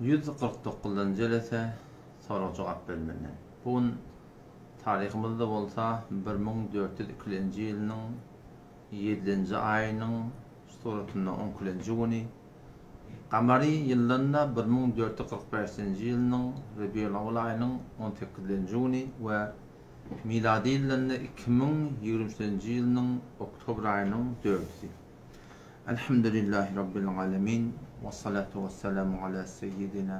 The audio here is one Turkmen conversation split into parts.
149-njy jelese sorag-jogap bölüminden. Bu gün taryhymyzda bolsa 1402-nji ýylynyň ýedinji aýynyň suratynda on ikilenji güni, gamary ýyldan-da 1445-nji ýylynyň Rebiulawwal aýynyň on sekizinji güni we milady ýyldan-da 2023-nji ýylynyň oktobr aýynyň dördüsi. Elhamdülillahi Rabbil alemin, wessalatu wesselamu ala seýýidina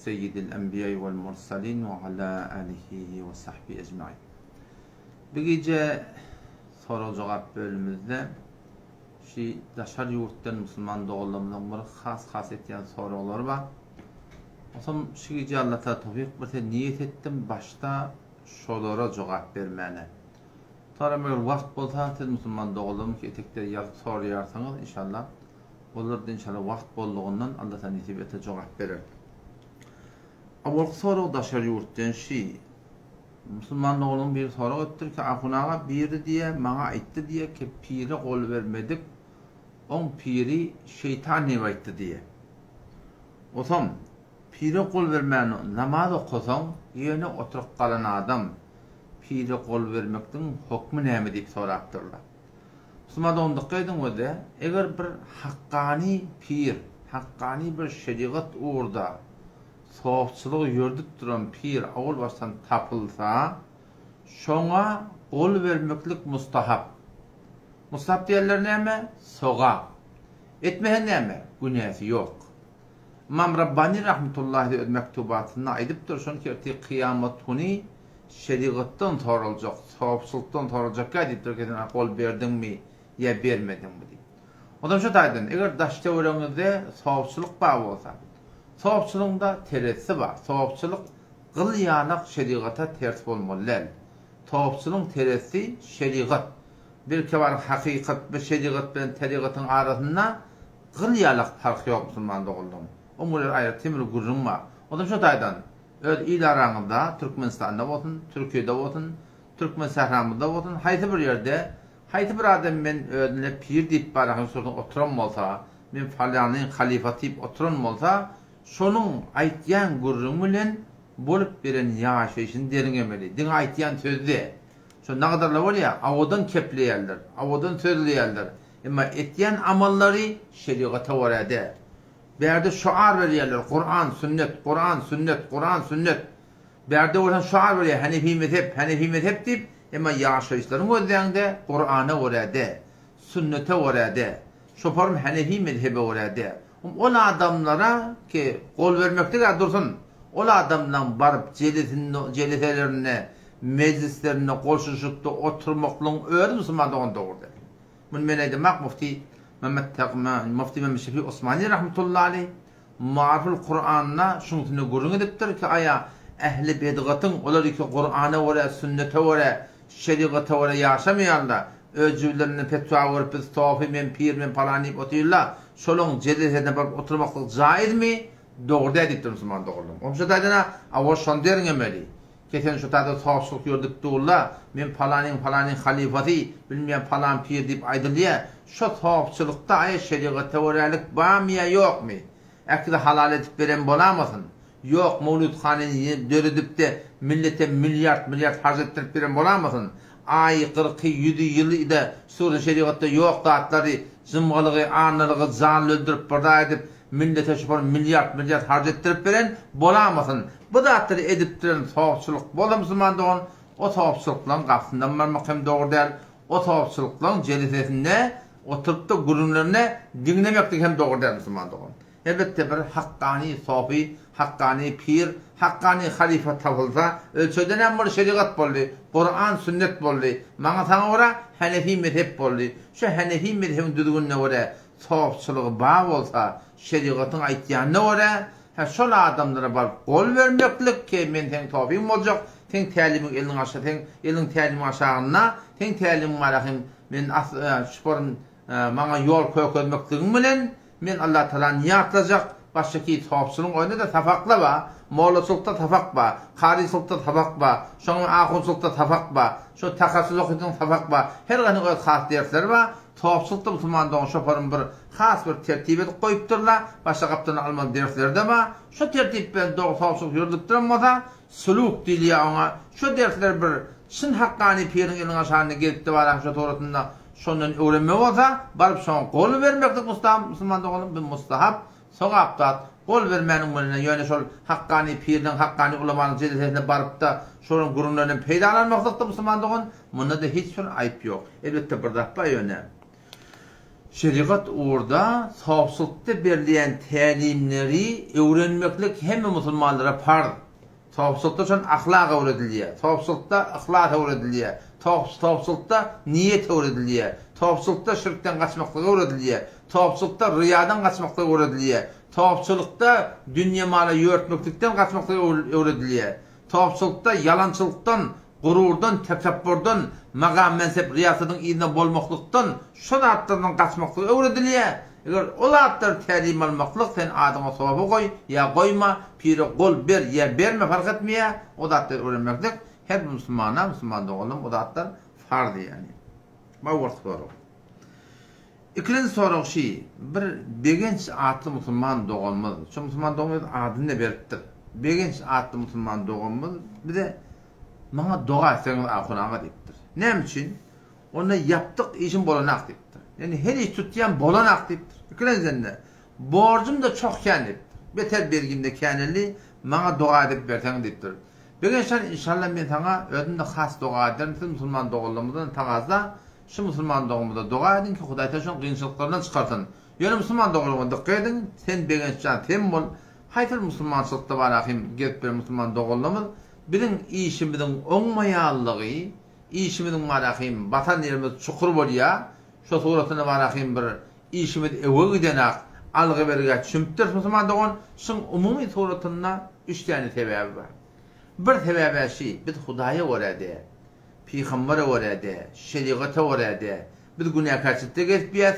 seýýidil enbiýai wel mursalin we ala alihi we sahbihi ecmain. Bu gije sorag-jogap bölümimizde şu daşary ýurtdan musulman doganlarymyzyň bir has-has etýän soraglary bar. Onsoň şu gije Allah Taala towfyk berse niýet etdim başda şolara jogap bermäne. Soňra meger wagt bolsa siz musulman doganlarym ki etekde ýazyp soraýarsyňyz inşallah olar da inşallah wagt boldugyndan Allah taala nesip etse jogap berer. Awalky sorag daşary ýurtdan şi musulman doganlaryň biri sorag etdir ki ahun aga biri diýe maňa aýtdy diýe ki pire gol bermedik oň piri şeýtan diýip aýtdy diýe. Osam pire gol bermän namaz okasaň ýöne oturyp galan adam Pire gol bermekligiň hokmy näme diýip sorapdyrlar. Musulman dogan dykgat ediň özä, eger bir hakkany pir, hakkany bir şerigat ugurda sofçylygy ýördüp duran pir owal başdan tapylsa, şoňa gol bermeklik mustahap. Mustahap diýenleri näme? Sogap. Etmese näme? Günäsi ýok. Ymam Rabbani rahmetullahi öz mektubatynda aýdypdyr, şony ki ertir kyýamat güni şerigatdan soraljak, sogapçylykdan soraljakka diýipdir ki sen gol berdiňmi ýa bermediňmi diýip. Ondan şu taýdan eger daş töweregiňizde sogapçylyk bar bolsa, sogapçylygyňda terezisi bar, sogapçylyk gyl ýanak şerigata ters bolmaly däl. Sogapçylygyň terezisi şerigat. Bir kebar hakykat we şerigat bilen terygatyň arasynda Gyl ýalak parhy ýok musulman doganlaryň. Oň bilen aýratyn bir gürrüň bar. Onam şo taýdan öz il araňyzda Türkmenistanda bolsun, Türkiýede bolsun, Türkmen sähramyzda bolsun haýsy bir ýerde haýsy bir adam men özüne pir diýip barakan şurada oturan bolsa, men falanyň halyfasy diýip oturan bolsa, şonuň aýtýan gürrüňi bilen bolup beren ýaşaýşyny derňemeli. Diňe aýtýan sözi däl. Şo nagadarlar bolýa, awadan kepleýärler, awadan sözleýärler. Emma etýän amallary şerigata görä däl. Bärde şoar berýärler, Kuran, sünnet, Kuran, sünnet, Kuran, sünnet. Bärde bolsa şoar berýär, Hanefi mezhep, Hanefi mezhep diýip, emma ýaşaýyşlaryny gözläňde Kurana görä däl, sünnete görä däl. Şoparym Hanefi mezhebe görä däl. Ol adamlara ki gol bermeklik-ä dursun, ol adamlaň baryp jelesinde, jeleselerinde, mejlislerinde goşulyşykda oturmaklygyň özi musulman dogan dogry däl. Muny men aýdamak mufti Mehmet Tagy mufti Mehmet Şefi Osmani rahmetullahi aleý Maariful Kuranda şuň üstünde gürrüň edipdir ki aýa ähli bedgatyň olar ki Kurana görä sünnete görä şerigata görä ýaşamaýarlar öz jübülerinden fetwa görüp biz sofi men pir men palan diýip otyrlar şolaň jelesesine baryp oturmaklyk jaýyzmy dogry däl diýipdir musulman doganlarym. Onuň şu taýdan a şony derňemeli. Kesen şu taýda sofçylyk ýördüp durla, men palanyň palanyň halyfasy, bilmeýän palan pir diýip aýdylýa, şo sofçylykda aýa şerigata görälik barmy ýa ýokmy? Äkli halal edip beren bolamasyn? Ýok, mowludhanyny döredipde millete milliard milliard harç etdirip beren bolamasyn? Aýy, kyrky, ýüzi, ýyly-da şurny şerigatda ýok zatlary, jymgalygy, annalygy janly öldürip bir zat edip, millete şupan milliard-milliard harç etdirip beren bolamasyn. Bu zatlary edip duran sopçulyk bolsa musulman dogan, o sopçulyklaryň gapysyndan barmak hem dogry däl, o sopçulyklaryň jelesesinde oturyp-da gürrüňlerini diňlemeklik hem dogry däl musulman dogan. Elbetde bir hakkany sopy, hakkany pir, hakkany halyfa tapylsa, ölçegde näme boldy, şerigat boldy, Kuran, sünnet boldy, maňa saňa görä hanefi mezhep boldy. Şu hanefi mezhebiň düzgünine görä sopçulygy bar bolsa, şerigatyň aýtýanyna görä, hä şol adamlara baryp gol bermeklik ki men seň sopyň boljak, seň tälimiň eliniň aşa seň eliň tälimiň aşagynda, seň tälimiň bar ahym men as şuparyn maňa ýol kökezmekligiň bilen Men Allatalany ýatlajak, başdaky sopçylygyň oýunda-da sapakla bar, mollaçylykda sapak bar, karyçylykda sapak bar, şoň bilen ahunçylykda sapak bar, şo takassyz okyjynyň sapak bar, her gynyň öz has dersleri bar. Sopçylykda musulman dogan şoparyň bir has bir tertip edip goýupdyrlar. Başga gapdaldan almaly dersleri-de bar. Şo tertip bilen dogry sopçylyk ýöredilipdirem bolsa, sülük diýilýär oňa. Şo dersler bir çyn hakkany piriň eliniň aşagynda gezipdi baram şo suratynda şondan öwrenme bolsa, baryp şoňa gol bermeklik mustam musulman doganym bu mustahap Sogap zat, gol bermäniň bilen ýöne şol hakkany pirliň, hakkany ulamanyň jedesesine barypda şolaryň gürrüňlerinden peýdalanmaklykda musulman dogan, munda-da hiç bir aýyp ýok. Elbetde bir zat bar ýöne. Şerigat ugurda sopsulykda berilýän tälimleri öwrenmeklik hemme musulmanlara parz. Sopsulykda şon ahlak öwredilýär. Sopsulykda yhlas öwredilýär. Sopsulykda niýet öwredilýär. Sopsulykda şirkden gaçmaklyk öwredilýär. Sopsulykda ryýadan gaçmaklyk öwredilýär. Sopsulykda dünýe mala ýörtmeklikden gaçmaklyk öwredilýär. Sopsulykda ýalançylykdan, gururdan, tekepburdan, magam-mensep, ryýasadyň yzynda bolmaklykdan, şo zatlardan gaçmaklyk öwredilýär. Eger o zatlary tälim almaklyk sen adyňa sopy goý ýa goýma, pire gol ber ýa berme fark etmeýär, o zatlary öwrenmeklik her bir musulmana, musulman doganlarym o zatlar farz ýagny. Bawur sorag. Ikilenji sorag şi, bir Begenç atly musulman doganymyz, şo musulman dogan öz adyny-da beripdir. Begenç atly musulman doganymyz bize maňa doga etseňiz ahun aga diýipdir. Näme üçin? Onda ýapdyk işim bolanak diýipdir. Ýani her iş tutýan bolanak diýipdir. Ikilenjiden-de borjum-da çoh kän diýipdir. Beter bergim-de käneldi, maňa doga edip berseň diýipdir. Begenç jan inşallah men saňa özüm-de has doga ederin, siz musulman doganlarymyzdan tagaza şu musulman doganymyza doga ediň ki Hudaý Taala şony kynçylyklaryndan çykarsyn. Ýöne musulman doganlaryma dykgat ediň, sen Begenç jan sen bol, haýsy bir musulmançylykda bar ahym gezip ýören musulman doganlarymyz biziň işimiziň oňmaýanlygy, Işimiziň barahym batan ýerimiz çukur bolýa, şo suratyna barahym bir işimiz öwe gidenak, algy-bergä çümüpdiris musulman dogan, şyň umumy suratynda üç däne sebäbi bar. Bir sebäbä şi, biz Hudaýa görä dä, pygambere görä dä, şerigata görä dä, biz günäkärçilikde gezipýäs,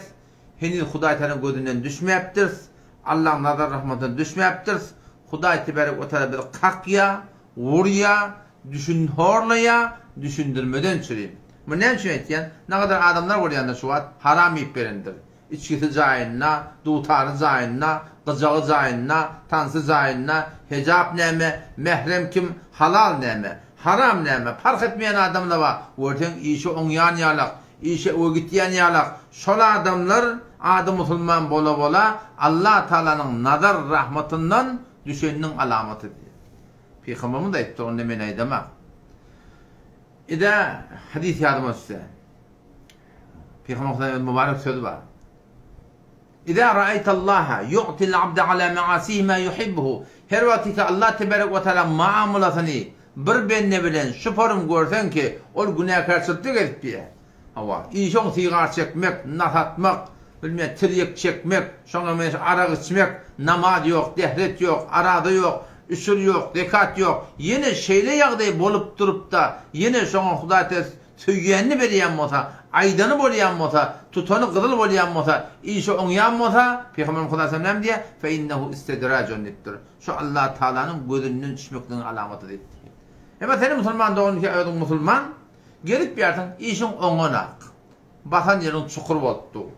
heniz Hudaý Tagalaň gözünden düşmäpdiris, Allaň nazar rahmatyna düşmäpdiris, Hudaý tebarek we taala bizi kakýa, Urýa, düşün horlaýa, düşündirmeden çüri. Muny näme üçin aýtýan? Nagadar adamlar bolýanda şu wagt haram iýip berendir. Içgisi jaýynda, dutary jaýynda, gyjagy jaýynda, tansy jaýynda, hejap näme, mährem kim, halal näme, haram näme, parh etmeýän adamlar bar. Görseň işi oňýan ýalak, işi öe gitýän ýalak. Şol adamlar ady musulman bola-bola Allah Tagalanyň nazar rahmatyndan düşeniniň alamaty diýýär. Pygamberimiz aýtdy, onda men aýdamak. Ida hadys ýadyma düşse. Pygamberimiz öz mübarek sözi bar. Iza ra'aytallaha yu'til abda ala ma'asihi ma yuhibbu. Her wagt ki Allah tebarek we taala muamalasyny bir bende bilen şu forum görseň ki, ol günäkärçilikde gezip diýär. Hawa, işiň sigar çekmek, nas atmak, bilmeýän, tirýek çekmek, şoňa meňzeş arak içmek, namaz ýok, dehret ýok, araza ýok, üşür ýok, zekat ýok. Ýene şeýle ýagdaý bolup durup-da, ýene şoňa Hudaý ters söýýänini berýän bolsa, aýdany bolýan bolsa, tutany gyzyl bolýan bolsa, işi oňýan bolsa, Pygamberimiz Hudaý salam näme diýýär? Fe innehu istedrajun diýipdir. Şu Allatagalanyň gözünden düşmekligiň alamaty diýipdir. Emma seni musulman dogan ki özüň musulman, Gezip ýörseň, işiň oňanak. Basan ýeriň çukur bolup dur.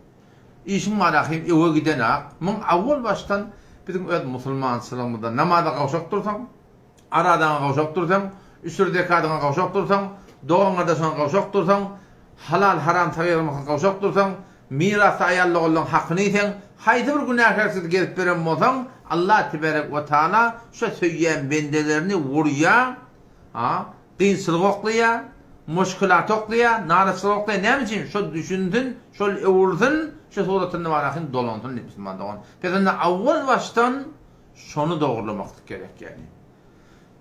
Işiň bar ahym öwe gidenak. Muň awwal başdan biziň öz musulmançylygymyzda namaza gowşak dursaň, arazaňa gowşak dursaň, üşür zekadyňa gowşak dursaň, dogan-gardaşyňa gowşak dursaň, halal-haram saýgarmakda gowşak dursaň, mirasda aýal-doganlaň hakyny iýseň, haýsy bir günäkärsiz gezip beren bolsaň, Allah tebarek we taala şo söýýän bendelerini wurýa, a, Kynçylyk oklaýar, muşkilat oklaýar, naraçylyk oklaýar. Näme üçin? Şol düşünsin, şol öwürsin, şu suratynda bar ahyn dolansyn diýip musulman dogan. Pes onda awwal başdan şony dogurlamaklyk gerek ýagny.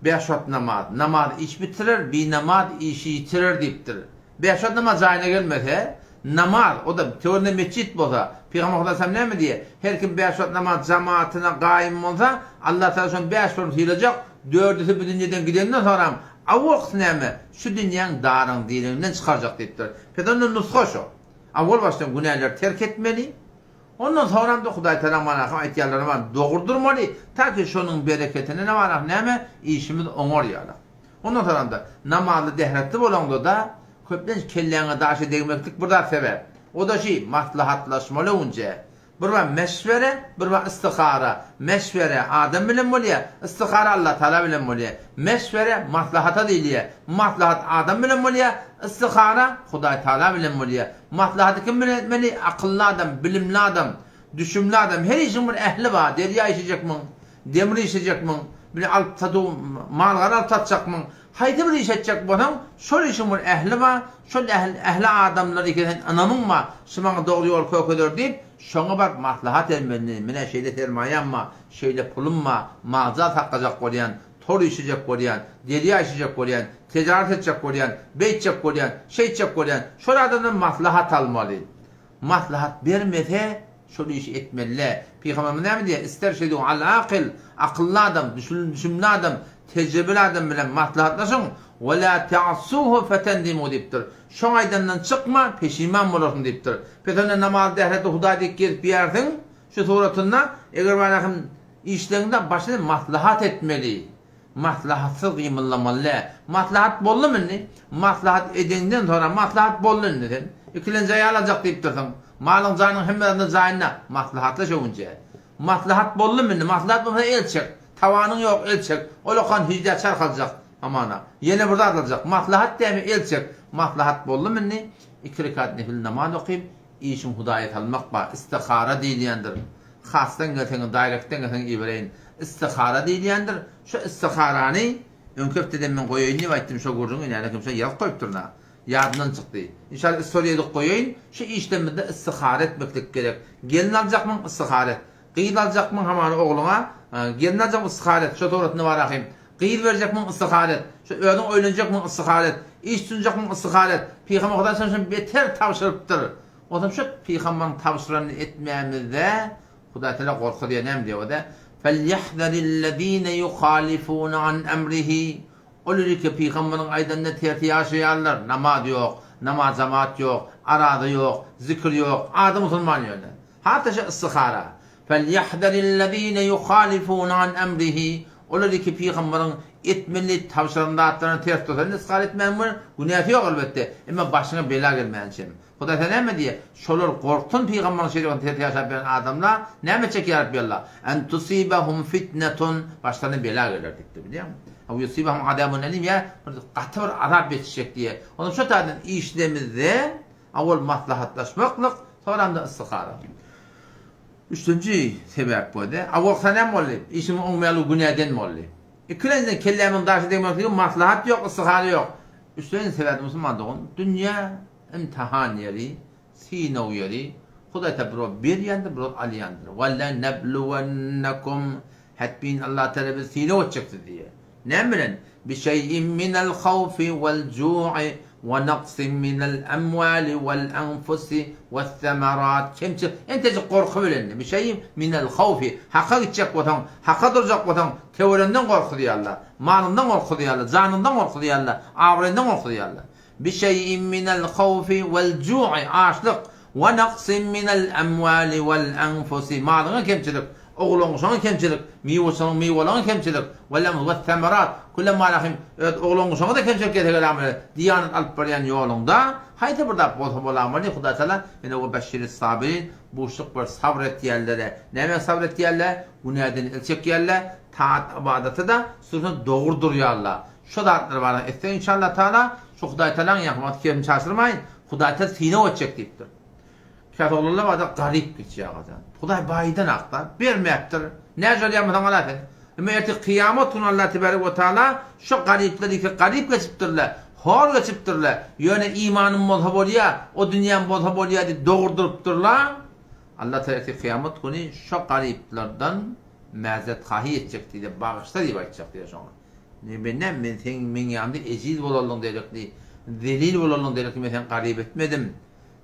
Bäş wagt namaz, namaz iş bitirer, binamaz işi ýitirer diýipdir. Bäş wagt namaz jaýyna gelmese, namaz, o-da töwerinde metjit bolsa, Pygamber Hudaý näme diýýär? Her kim bäş wagt namaz jamatyna gaýym bolsa, Allah Tagala şony bäş bölüm sylajak, dördüsi bu dünýeden gidenden soňram, awalkysy näme? Şu dünýäň daryň direginden çykarjak diýipdir. Pes onda nusga şo. Awal başdan günäleri terk etmeli. Ondan soňram-da Hudaý Tagala manasy aýtýanlary bar, dogry durmaly, ta ki şonuň bereketine näme işimiz oňar ýaly. Ondan soňram-da, namazly dähretli bolaňda-da, köplenç kelläňe daşy degmeklik bir zat sebäp. O-da şi, maslahatlaşmaly öňünçe. Bir bar meşwere, bir bar istihara. Meşwere adam bilen bolýar, istihara Allatagala bilen bolýar. Meşwere maslahata diýilýär. Maslahat adam bilen bolýar, istihara Hudaýtagala bilen bolýar. Maslahaty kim bilen etmeli? Akylly adam, bilimli adam, düşümli adam. Her işiň bir ähli bar. Derýa işejekmiň, demir işejekmiň, bir alyp satuw, mal-gara alyp satjakmyň? Haýsy bir iş etjek bolsaň, şol işiň bir ähli bar, şol ähli adamlar eke sen ynamyň bar, şu maňa dogry ýol kökezer diýip, şoňa baryp maslahat bermeli, menä şeýle sermaýam bar, şeýle pulum bar, mal-jan saklajak bolýan, tor işlejek bolýan, derýa işlejek bolýan, tejarat etjek bolýan, beýtjek bolýan, şeýtjek bolýan, şol adamdan maslahat almaly. Maslahat bermese, şol işi etmeli-dä. Pygamberimiz näme diýýär? Isterşidu al-akyl, akylly adam, düşümli adam, tejribeli adam bilen maslahatlaşyň, we la ta'suhu fetendimu diýipdir. Şoň aýdanyndan çykma, peşiman bolarsyň diýipdir. Pes onda namaz dähreti Hudaý diýip gezip ýärsiň, şu suratynda, eger barahym işleňde başyny maslahat etmeli. Maslahatsyz gymyldamaly däl. Maslahat boldumy indi? Maslahat edeňden soňra maslahat boldy indi sen. Ikilenji aýal aljak diýipdirsiň. Malyň janyň hemme zadyň jaýynda. Maslahatlaş öwünje. Maslahat boldumy indi? Maslahat bolmasa el çek. Tawanyň ýok el çek. Olakan hijdä çarh aljak. Hamana. Ýene bir zat aljak. Maslahat dämi el çek. Maslahat boldumy indi? Iki rekat nefil namaz okyp, işiň Hudaýa salmak bar. Istihara diýilýändir. Hasdan gelseňiz daýrektden gelseňiz ibereýin. Istihara diýilýändir. Şu istiharany öňki hepdeden men goýaýyn diýip aýtdym şo gürrüňi näme kim şo ýazyp goýupdyrna. Ýadymdan çykdy. Inşallah istoriýa edip goýaýyn. Şu işlemizde istihara etmeklik gerek. Gelin aljakmyň istihara et. Gyz aljakmyň hamana ogluňa gelin aljakmyň istihara et. Şo suratynda bar ahym. Gyz berjekmiň istihara et. Şu özüň öýlenjekmiň istihara et. Iş tutunjakmyň istihara et. Pygamber Hudaý şondan beter tabşyrypdyr. Onsoň şu pygamberiň tabşyranyny etmämizde, Hudaý Teala gorkuzýar, näme diýýär o-da? Felýahzerillezine yuhalifune an emrihi Ol ýeke pygamberiň aýdanyna tersi ýaşaýarlar, namaz ýok, namaz jemaat ýok, araza ýok, zikir ýok, ady musulman ýöne. Hat-da şu istihara. Felýahzerillezine yuhalifune an emrihi Olar ýeke pygamberiň etmeli diýip tabşyran zatlaryna ters dursa, indi istihara etmäniň bir günäsi ýok elbetde, emma başyňa bela gelmänçem. Hudaý sen näme diýýär? Şolar gorksun pygamberiň şerigatyny terk ýaşap ýören adamlar näme çekýär Rabbi Allah? En tusibahum fitnetun başlaryna bela geler diýipdir bilýäňmi? Ew yusibahum azabun elim ýa bir gaty bir azap ýetişjek diýýär. Onsoň şo taýdan işlemizde awal maslahatlaşmaklyk soňramda istihara. Üçünji sebäp boldy. Awal sen näme boldy? Işimiň oňmaýanlygy günäden boldy. Ikilenjiden kellämiň daşy degmekligi maslahat ýok, istihara ýok. Üçlenji sebäp musulman dogan dünýä Imtihan ýeri, synag ýeri, Hudaý Taala bir wagt berýändir, bir wagt alýandyr. Welenebluwennekum, Hetbin Allah Taala bizi synag etjek sizi diýýär. Näme bilen? Bişeýin minel hawfi wel ju'i we naksin minel emwali wel enfusi wes-semerat. Kemçilik, entejik gorky bilen. Bişeýin minel hawfi, haka gitjek bolsaň, haka durjak bolsaň, töweregiňden gorkuzýarlar, malyňdan gorkuzýarlar, janyňdan gorkuzýarlar, abraýyňdan gorkuzýarlar. Bişeýin minel howfi wel ju'i, açlyk, we naksin minel emwali wel enfusi, malyňa kemçilik, oglan-uşagyňa kemçilik, miweçiligiň miwalaryňa kemçilik, wel enfusi we semerat, küle malahim, öz oglan-uşagyňa-da kemçilik gelse gelämeli, diýanet alyp barýan ýoluňda, haýsy bir zat bolsa bolamaly, Hudaý Tagala ine we beşşiris sabirin, buşluk ber sabyr etýänlere, nämä sabyr etýänler, günäden el çekýänler, taat-ybadata-da, sürsün dogry durýanlar. Şo zatlar barada etseň inşallah taala şu Hudaý Taalaň ýaňky wagt kerini çaşyrmaýyn, Hudaý Taala synag etjek diýipdir. Käte oglanlar barda garyp geçýär agajan. Hudaý baýdan akda, bermäpdir. Näce alýan bolsaň ala sen. Emma ertir kyýamat güni Allah tebarek we taala şo garyplar ýeke garyp geçipdirler, hor geçipdirler. Ýöne imanym bolsa bolýa, o dünýäm bolsa bolýa diýip dogry durupdyrlar. Allah Taala ertir kyýamat güni şo garyplardan mäzret haýy etjek diýdi, bagyşla diýip aýtjak diýýär şoňa. Ne men näme, men seň meň ýanymda ejiz bolanlygyň derekli, zelil bolanlygyň derekli men seni garyp etmedim.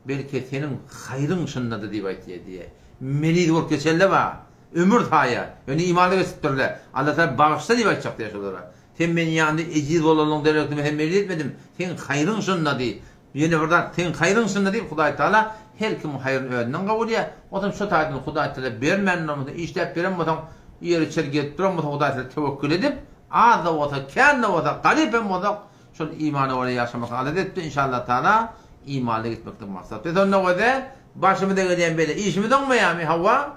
Belki seniň haýryň şundadyr diýip aýtýar diýýär. Meliz bolup geçenler bar. Ömür saýa. Ýöne imanly geçipdirler. Allah Tagala bagyşla diýip aýtjak diýýär şolara. Sen meniň ýanymda ejiz bolanlygyň derekli men seni meliz etmedim. Seň haýryň şunda diýip. Ýene bir zat, seň haýryň şunda diýip Hudaý Tagala her kimiň haýryny özünden kabul edýär. Onsoň şo taýdan Hudaý Tagala bermän bolmasa, işläp beren bolsaň, ýer içeri gelip duran bolsa Hudaý Tagala töwekgel edip, az-da bolsa, kän-de bolsa, garyp hem bolsak, şol imana görä ýaşamak alada etdi, inşallah Tagala. Imanly gitmeklik maksat. Biz onda göze başymyza gelýän bela. Işimiz oňmaýarmy? Hawa.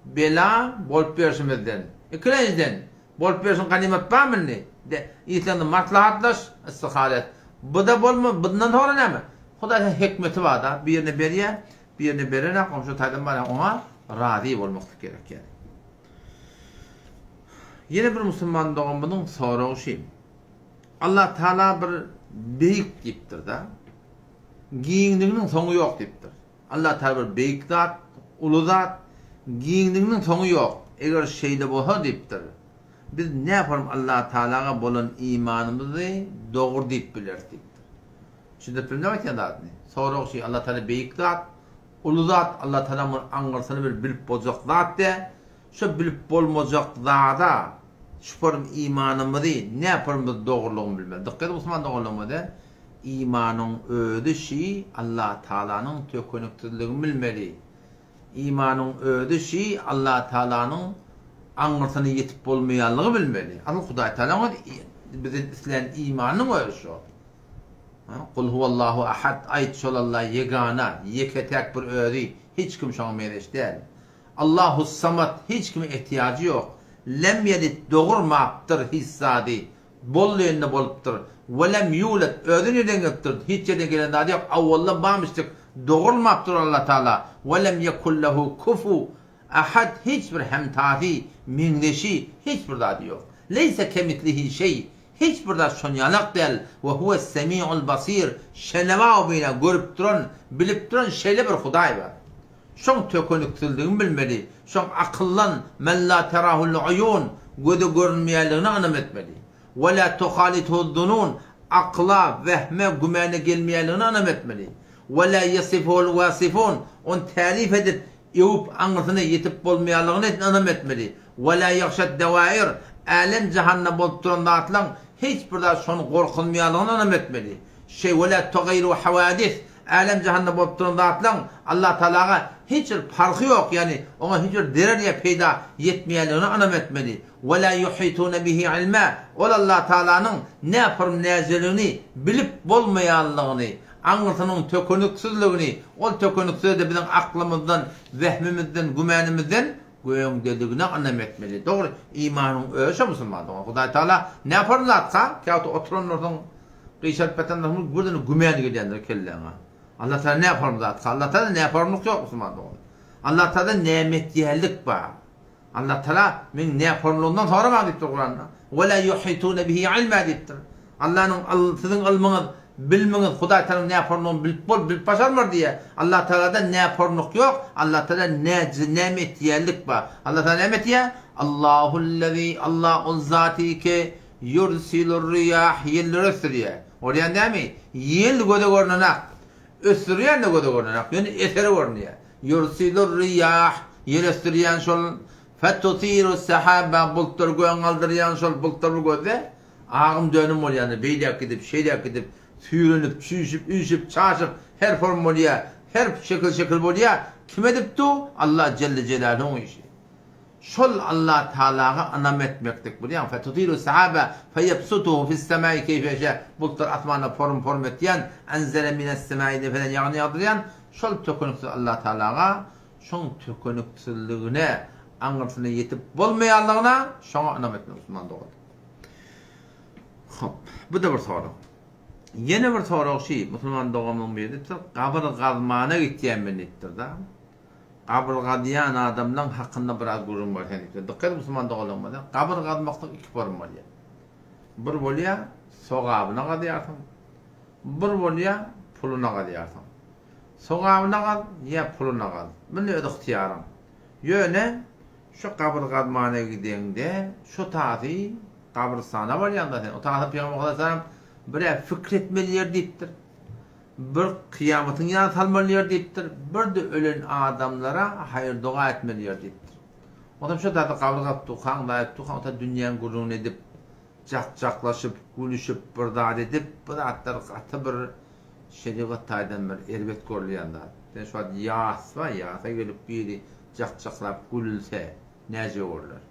Bela bolup berşimizden. Ikilenjiden, bolup berşiň ganymat barmy indi? De, islegiňde maslahatlaş, istihara et. Bu-da bolma, bundan soňra näme? Hudaýyň hikmeti bar-da, birine berýär, birine berenak, oň şu taýdan barýar, oňa razy bolmaklyk gerek ýaly. Ýene bir musulman doganymyzyň soragy şi. Allah Taala bir beýik diýipdir-de. Giňliginiň soňy ýok diýipdir. Allah Taala bir beýik zat, uly zat, giňliginiň soňy ýok. Eger şeýle bolsa diýipdir. Biz näform Allah Taalaga bolan imanymyzy dogry diýip bileris diýipdir. Düşündirip bildim aýtýan zadyny. Sorag şi, Allah Taala beýik zat, uly zat, Allah Taala muny aňyrsyny bir bilip boljak zat däl. Şo bilip bolmajak zada şuparym imanymyzy näparym biz dogrulygyny bilmeli. Dykgat ediň musulman doganlarymyz imanyň özi şi Allah Taalanyň tökeniksizligini bilmeli. Imanyň özi şi Allah Taalanyň aňyrsyna ýetip bolmaýanlygy bilmeli. Asyl Hudaý Taalaň özi bizden islän imanynyň özi şo. Kul huwallahu ahad aýt şol Allah ýegana, ýeke-täk bir özi, hiç kim şoňa meňzeş däl. Allahus-Samad, hiç kime ehtiýajy ýok. Lem ýelid, dogurmapdyr hiç zady, boldy indi bolupdyr. We lem ýuled, özi nirden gelipdir, hiç ýerden gelen zady ýok, awwaldan barmyşdyk, dogurmapdyr Allah Tagala. We lem ýekun lehu kufu ahad, hiç bir hemtasy, meňzeşi, hiç bir zady ýok. Leýse kemislihi şeý, hiç bir zat şonýalak däl. We huwes-semi'ul basir, şenewa bina, görüp duran, bilip duran şeýle bir Hudaý bar. Şoň tökeniksizligini bilmeli, şoň akyldan, men la terahul uýun, göze görünmeýänligine ynam etmeli. We la tuhalituhuz-zunun, akyla, wehme, gümana gelmeýänligine ynam etmeli. We la ýesifuhul wasifun, ony täryp edip, öwüp, aňyrsyna ýetip bolmaýanlygyna ynam etmeli. We la ýahşad-dewair, älem-jahanda bolup duran zatlaň hiç bir zat şony gorkuzmaýanlygyna ynam etmeli. Şeý we la tugaýiru hawadis, Älem-jahanda bolup duran zatlaň Allatagalaga hiç bir parhy ýok, ýagny oňa hiç bir zerer ýa peýda ýetmeýänligine ynam etmeli. Ve la yuhitune bihi ilma, Ol Allatagalanyň näpürm-näjeligini bilip bolmaýanlygyny, aňyrsynyň tökeniksizligini, ol tökeniksiz-de biziň aklymyzdan, wehmimizden, gümänimizden göňdeligine ynam etmeli. Dogry, imanyň özi şo musulman dogan. Hudaý Tagala näpürm zatka, käwagt oturanlarsyň, Gyşaryp ýatanlarsyň birden gümän gelýändir kelläňe. Allah Taala näform zat? Allah Taala näformlyk ýok musulman dogan. Allah Taala nämetýärlik bar. Allah Taala meň näformlygymdan soramaň diýipdir Kuranda. Ve la yuhitune bihi ilma diýipdir. Allanyň siziň ylmyňyz, bilimiňiz Hudaý Taalaň näformlygyny bilip bol, bilip başarmar diýýär. Allah Taalada näformlyk ýok. Allah Taala nämetýärlik bar. Allah Taala näme etýär? Allahullezî Allah ol zaty ki Ýursilur riýah, ýelleri ösdürýär. Bolýan dämi? Ýel göze görnenak. Ösdürýän-de göze görnenak, ýöne eseri görünýär. Ýursilur riýah, ýel ösdürýän şol, fetusiru sahaba, bultlary göge galdyrýan şol, bultlar bir gözde agym-dönüm bolýandyr, beýläk gidip, şeýläk gidip, süýrenip, çüýşüp, üýşüp, çaşyp, her form bolýar, her şekil-şekil bolýar. Kim edip dur? Allah jelle jelaluhuň işi. Şol Allah Tagalaga ynam etmeklik, bilýäňmi, Fetutiru sahaba feýebsutuhu fis-semai keýfe ýeşä, bultlary asmanda porum-porum etýän, enzele mines-semai depeden ýagyn ýagdyrýan, şol tökeniksiz Allah Tagalaga, şoň tökeniksizligine, aňyrsyna ýetip bolmaýanlygyna, şoňa ynam etmek musulman dogan. Hop, bu-da bir sorag. Ýene bir sorag şi, musulman doganymyň biri diýipdir, gabyr gazmana gitýän men diýipdir-da. Gabyr gazýan adamlaň hakynda biraz gürrüň berseň diýipdir. Dykgat edip musulman doganlarymyza, gabyr gazmaklyk iki form bolýar. Bir bolýar sogabyna gazýarsyň, bir bolýar puluna gazýarsyň. Sogabyna gaz ýa puluna gaz. Muny öz ygtyýaryň. Ýöne şu gabyr gazmana gideňde şu tasy gabrystana barýaňda sen. O tasy Pygamber aleyhisselam bir-ä pikir etmeli ýer diýipdir. Bir kyýamatyň ýany salmaly ýer diýipdir, bir-de ölen adamlara haýyr-doga etmeli ýer diýipdir. Onsoň şo zady gabyr gazyp durkaň, zat edip durkaň, ota dünýäň gürrüňini edip, jak-jaklaşyp, gülüşip, bir zat edip, bu zatlar gaty bir şerigat taýdan bir erbet görülýän zat. Sen şu wagt ýas bar, ýasa gelip biri jak-jaklap gülülse, näce görler?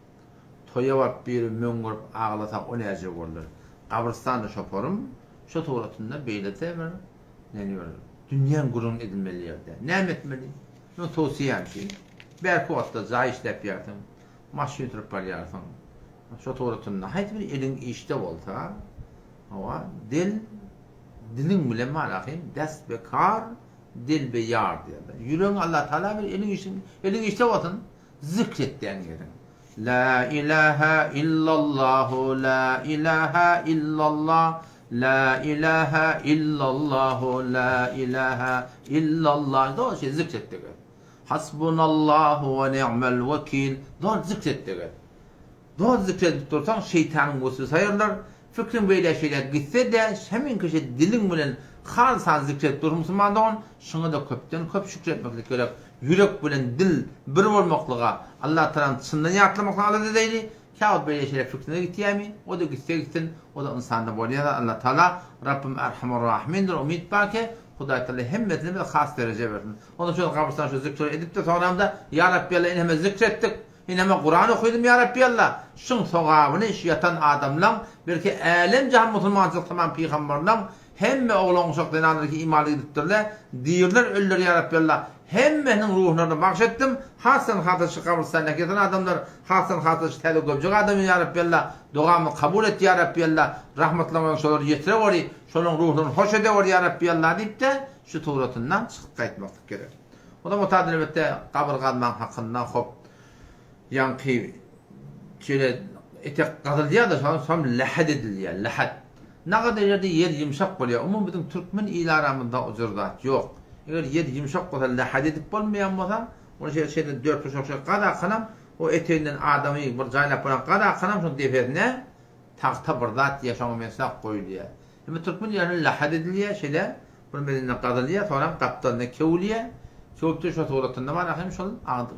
Toýa baryp biri möňňürip aglasa, o näce görler? Gabrystanda şoparym, Şo suratynda beýlede bir näme bir. Dünýäň gürrüňini edilmeli ýerde. Näme etmeli? Men towsiýäm şi, bärki wagtda jaý işläp ýärsiň, maşyn sürüp barýarsyň. Şo suratynda haýsy bir eliň işde bolsa, hawa, del diliň bilen barahym dest be kar, dil be ýar diýerler. Ýüregiňi Allatagala ber, eliň işiň, eliň işde bolsun, zikr et diýen ýeriň. La ilaha illallahu la ilaha illallah la ilaha illallahu la ilaha illallah doly şeý zikr et degel. Hasbunallahu we ni'mel wekil doly zikr et degel. Doly zikr edip dursaň şeýtanyň weswesi aýrylar, fikriň beýle şeýle gitse-de heminki şeý diliň bilen halysan zikr edip dursuň musulman dogan, şuňa-da köpden köp şükür etmeklik gerek. Ýürek bilen dil bir bolmaklyga, Allah Tagalany çyndan ýatlamaklyga alada edeýli, käwagt beýle şeýle fikrine gitýämi, o-da gitse gitsin, o-da ynsanda bolýan zat, Allah Tagala Rabbym Erhamur Rahimindir, umyt bar ki, Hudaý Tagala hemmesine bir has dereje bersin. Ondan şol gabrystanda şu zikri edip-de soňramda, Ýa Rabbi Allah ineme zikr etdik, ineme Kuran okydym Ýa Rabbi Allah, şuň sogabyny şu ýatan adamlaň, belki älem-jahan musulmançylyk tamam pygambarlaň, Hemme oglan-uşak zenanlar ki imanly gidipdirle, diriler ölüler ýa Rabbi Allah, hemmesiniň ruhlaryna bagş etdim, hasdan hasa şu gabrystandaki ýatan adamlar, hasdan hasa şu täze gömjek adamlar ýa Rabbi Allah, dogamyzy kabul et ýa Rabbi Allah, rahmatlaryň bilen şolary ýetireweri, şolaryň ruhlaryny hoş edeweri ýa Rabbi Allah diýip-de şu suratyndan çykyp gaýtmaklyk gerek. O da mutadil elbetde gabyr gazmaň hakynda hop Ýaňky şeýle etek gazylýar-da, şondan soň lähet edilýär, lähet. Nagadar ýerde ýer ýumşak bolýar. Umuman biziň türkmen il aramyzda o jür zat ýok. Eger ýer ýumşak bolsa, lähet edip bolmaýan bolsa, ony şeýle şeýle dörtburçak şeýle gazakanam, o eteginden adamy bir jaýlap bolan gazakanam şoň depesine tagta bir zat ýa şoňa meňzeş goýulýar. Emma türkmen ýerinde lähet edilýär, şeýle bir mezende gazylýar, soňram gapdalynda kewülýär. Kewüpde şo suratynda bar ahym şol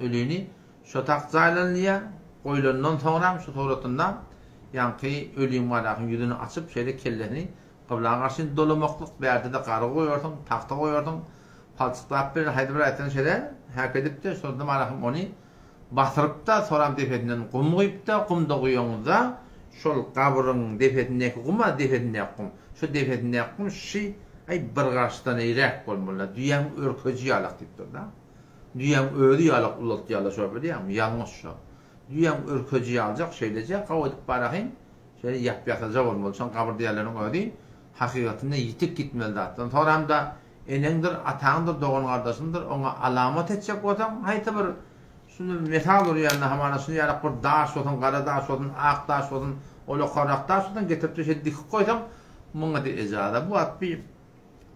ölini Şo tagt jaýlanylýar, goýlandan soňram şu suratynda ýaňky öliň barakyň ýüzüni açyp, şeýle kellesini kybla garşy dolamaklyk, bärde-de gary goýarsyň, tagta goýarsyň, palçyklap bir haýsy bir aýtsaň şeýle häk edip-de, şonda barakyň ony basyryp-da, soram depesinden gum guýup-da, gum-da guýaňyzda, şol gabryň depesindäki gum-a depesindäki gum, şo depesindäki gum şy, aý, bir garşydan eýräk bolmaly-da, düýäň örkeji ýalak diýipdir-de. Düýäň özi ýalak ulaltýarlar şo bilýäňmi, ýalňyş şo. Düýäň örkeji ýaljak şeýleje gaw edip barahyn, şeýle ýap-ýasyja bolmaly. Şoň gabyr diýýänleriň özi hakykatynda ýetik gitmeli zatdan. Soramda eneňdir, ataňdyr, dogan-gardaşyňdyr, oňa alamat etjek bolsaň, haýsy bir şuny mesal urýanda hamana şuny ýalak bir daş bolsun, gara daş bolsun, ak daş bolsun, olokarrak daş bolsun getirip-de şeýle dikip goýsaň, muňa-da ejaza. Bu wagt bir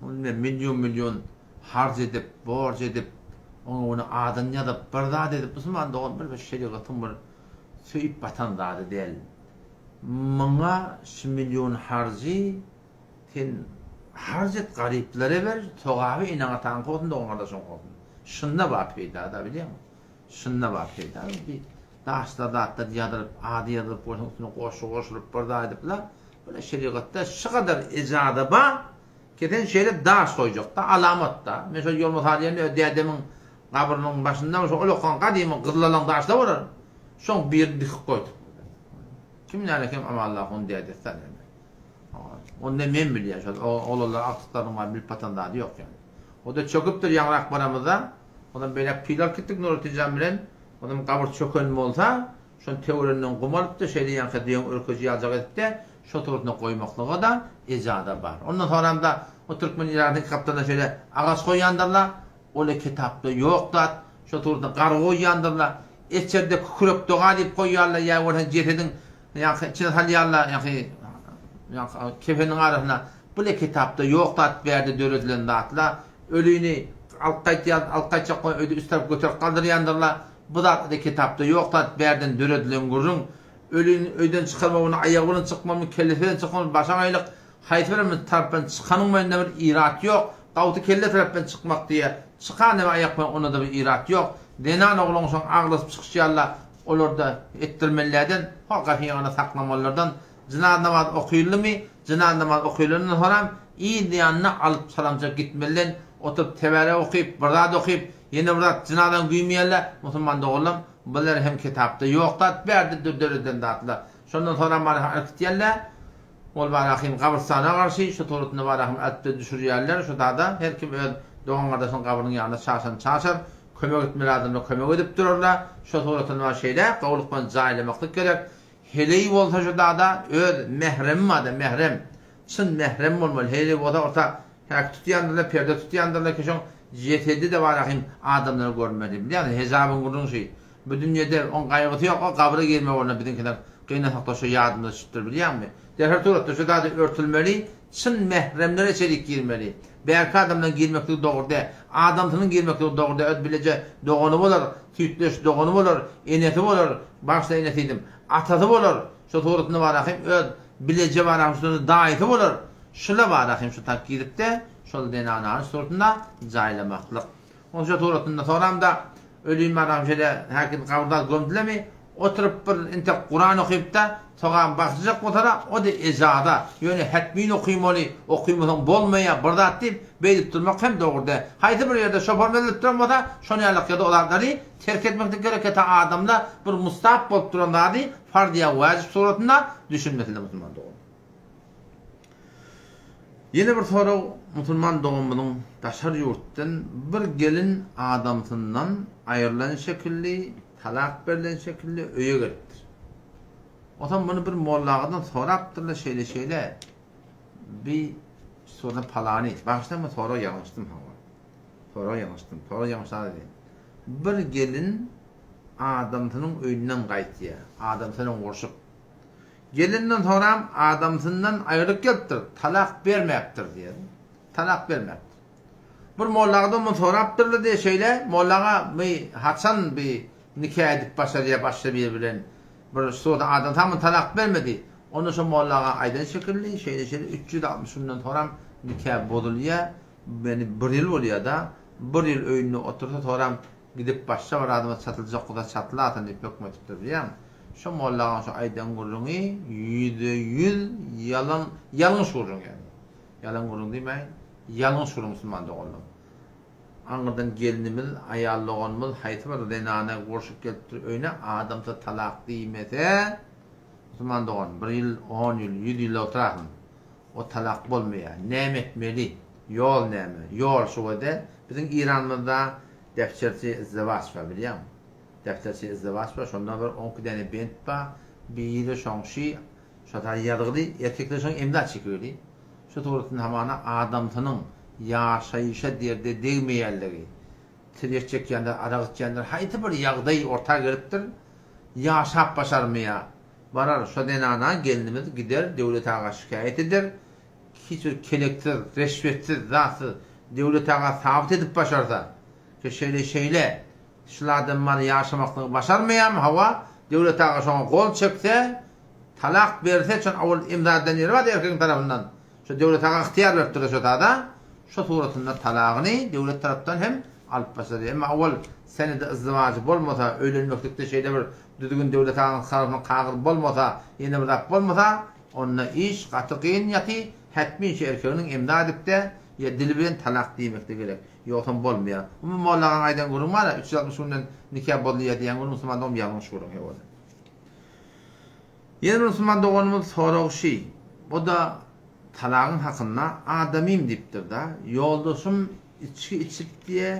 Indi million-million harç edip, borç edip, oňa muny adyny ýazyp, bir zat edip, musulman dogan bir şerigatyň bir söýüp batan zady däl. Muňa şu million harjy sen harç et, garyplara ber, sogaby eneň-ataňky bolsun, dogan-gardaşyňky bolsun. Şunda bar peýda-da, bilýäňmi? Şunda bar peýda. Bir daşlar zatlar ýazylyp, ady ýazylyp bolsun, üstüne goşgy goşulyp, bir zat edip-la, Bula şerigatda şu gadar ejaza bar ki sen şeýle daş goýjakda, alamat-da. Men şol ýolma salýanda öz dädemiň gabrynyň başynda şo ulakan gadymy gyzlalaň daşlar bolar. Şoň birini dikip goýduk. Kim näle kim Amanullah onuň dädesi sanýan. Onda men bilýän şol oglanlar agtyklarynyň bar bilip batan zady ýok ýaly. O-da çöküpdir ýaňrak baramyzda. Ondan beýläk pil alyp gitdik Nuretdin jan bilen. Onam gabyr çöken bolsa, Şony töwereginden gum alyp-da, şeýle ýaňky düýäň örkeji ýaljak edip-de, şo suratynda goýmaklyga-da ejaza bar. Ondan soňram-da o türkmen ilatynyň iki gapdalynda şeýle agaç goýýandyrlar, ol-a kitapda ýok zat, şo suratynda gar goýýandyrlar, eçerde kükrek doga diýip goýýarlar, ýa bolsa jesediň ýaňky içine salýarlar, ýaňky ýaňky kefeniň arasyna. Bul-a kitapda ýok zat, bärde döredilen zatlar. Ölini alyp gaýtýan, alyp gaýtjak bolan öýde üst tarapy göterip galdyrýandyrlar. Bu zatda kitapda ýok zat bärden döredilen gürrüň. Ölini öýden çykarmak ony aýagy bilen çykmalymy, kellesi bilen çykmalymy başagaýlyk. Haýsy birimiz tarap bilen çykanyň bilen-de bir irat ýok. Gawty kelle tarap bilen çykmak diýýär. Çykan hem aýak bilen onda-da bir irat ýok. Zenan oglan şoň aglasyp çykyşýarlar. Olarda etdirmelilerden, hol gapyňyny saklamalylardan Jynaz namaz okyldymy, jynaz namaz okylandan soňram yz ýanyna alyp salamjak gitmeliden, oturyp tebärek okyp, bir zat okyp, ýene bir zat jynazany güýmeýärler, musulman doganlam, bular hem kitapda ýok zat, bärde döredilen zatlar. Şondan soňram barha alyp gitýärler, ol barahym gabrystana garşy, şu suratynda barahym alypda düşürýärler, şu zada her kim öz. Dogan-gardaşyň gabrynyň ýanynda çaşan çaşar, kömek etmeli adamlar kömek edip durarlar. Şo suratynda bar şeýle gowulyk bilen jaýlamaklyk gerek. Heleý bolsa şu dada öz mähremi barda, mährem. Çyn mährem bolmaly. Heleý bolsa orta häki tutýandyrlar, perde tutýandyrlar ki şoň jesedi-de bar ahym adamlara görünmeli. Bilýäňmi, hejabyň gürrüňi şi. Bu dünýede oň gaýgysy ýok, o gabra girmek bolna biziňkiler gynansakda şo ýadymyza düşüpdir bilýäňmi? Derhal suratda şu zady örtülmeli, çyn mähremlere şerik girmeli. Bärki adamlaryň girmekligi dogry däl. Adamsynyň girmekligi dogry däl, öz bileje dogany bolar, süýtdeş dogany bolar, enesi bolar, bagyşla enesi diýdim, atasy bolar, şo suratynda bar ahym öz bileje bar ahym şunda daýysy bolar, şula bar ahym şu tak giripde şol zenanany suratynda jaýlamaklyk. Onça suratynda soramda Ölüm adam şeýle häkim gabyrda gömdülemi, oturyp bir entek Kuran okypda sogap bagşyjak bolsala, o-da ejaza, ýöne hetmin okymaly, okymasaň bolmaýar bir zat diýip, beýdip durmak hem dogry däl. Haýsy bir ýerde şoför mezilip duran bolsa, şony ýalak ýerde o zatlary terk etmeklik gerek ýa-da adamda bir mustahap bolup duran zady farz ýa wajyp suratynda düşünmesinde musulman dogan. Ýene bir sorag musulman doganymyzyň daşary ýurtdan bir gelin adamsyndan aýrylan şekilli, talak berlen şekilli öýe gelipdir. Onsoň muny bir mollagadan sorapdyrlar şeýle şeýle bi şurada palany bagyşlaň men sorag ýalňyşdym hawa. Sorag ýalňyşdym. Sorag ýalňyş zat edýän. Bir gelin adamsynyň öýünden gaýtýar. Adamsynyň urşup. Gelinden soram adamsyndan aýrylyp gelipdir, talak bermäpdir diýýär. Talak bermäpdir. Bir mollagadan muny sorapdyrlar diýýär şeýle, mollaga by haçan by nika edip başarýar başga biri bilen bir şurada adam tam muny talak bermedi. Onda şo mollaga aýdan şekilli şeýle şeýle 360 günden soram nika bozulýar, ýani bir ýyl bolýar-da, bir ýyl öýünde otursa soram Gidip başga bir adama çatyljak bolsa çatylarsyň diýip höküm edipdir bilýäňmi? Şo mollagaň şo aýdan gürrüňi 100% ýalan, ýalňyş gürrüň ýagny. Ýalan gürrüň diýmäýin, ýalňyş gürrüň musulman doganlarym. Aňyrdan gelnimiz, aýal doganymyz haýsy bir zenana gurşup gelipdir öýüne, adamsy talak diýmese, musulman dogan, bir ýyl, on ýyl, ýüz ýyl oturarsyň. O talak bolmaýar. Näme etmeli? Ýol näme? Ýol şu wede biziň Iranymyzda Defterçi izdiwaç bar bilýäňmi? Defterçi izdiwaç bar şonda bir onki däne bent bar biri şoň şi şo taý ýazgyly erkekler şoň emza çekigili şu suratynda hamana adamsynyň ýaşaýyşa derde degmeýänligi tirýek çekýändir arak içýändir haýsy bir ýagdaý orta gelipdir ýaşap başarmaýar barar şo zenana gelnimiz gider Döwlet aga şikaýat eder hiç bir keleksiz, reşwetsiz, zatsyz Döwlet aga sabyt edip başarsa, ki şeýle şeýle, şul adam many ýaşamaklygy başarmaýarmy, hawa, Döwlet aga şoňa gol çekse, talak berse, şon owal imza edilen ýeri bar erkegiň tarapyndan, şo Döwlet aga ygtyýar berip durýar şo zada, şo suratynda talagyny döwlet tarapdan hem alyp başarýar. Emma owal senedi yzdywajy bolmasa, öýlenmeklikde şeýle bir düzgün Döwlet agaň tarapyndan kagyz bolmasa, ýene bir zat bolmasa, Onda iş gaty kyn ýaty hetmin şu erkeginiň emza edipde ýa dili bilen talak diýmekde gerek. Ýogsam bolmaýar. Umumy mollagaň aýdan gürrüňi bar-a, 360 günden nika bozulýar diýen gürrüň musulman dogan ýalňyş gürrüň heý-ola. Ýene bir musulman doganymyz sorag şi, o-da talagyň hakynda adamym diýipdir-da, ýoldaşym içgi içip diýe,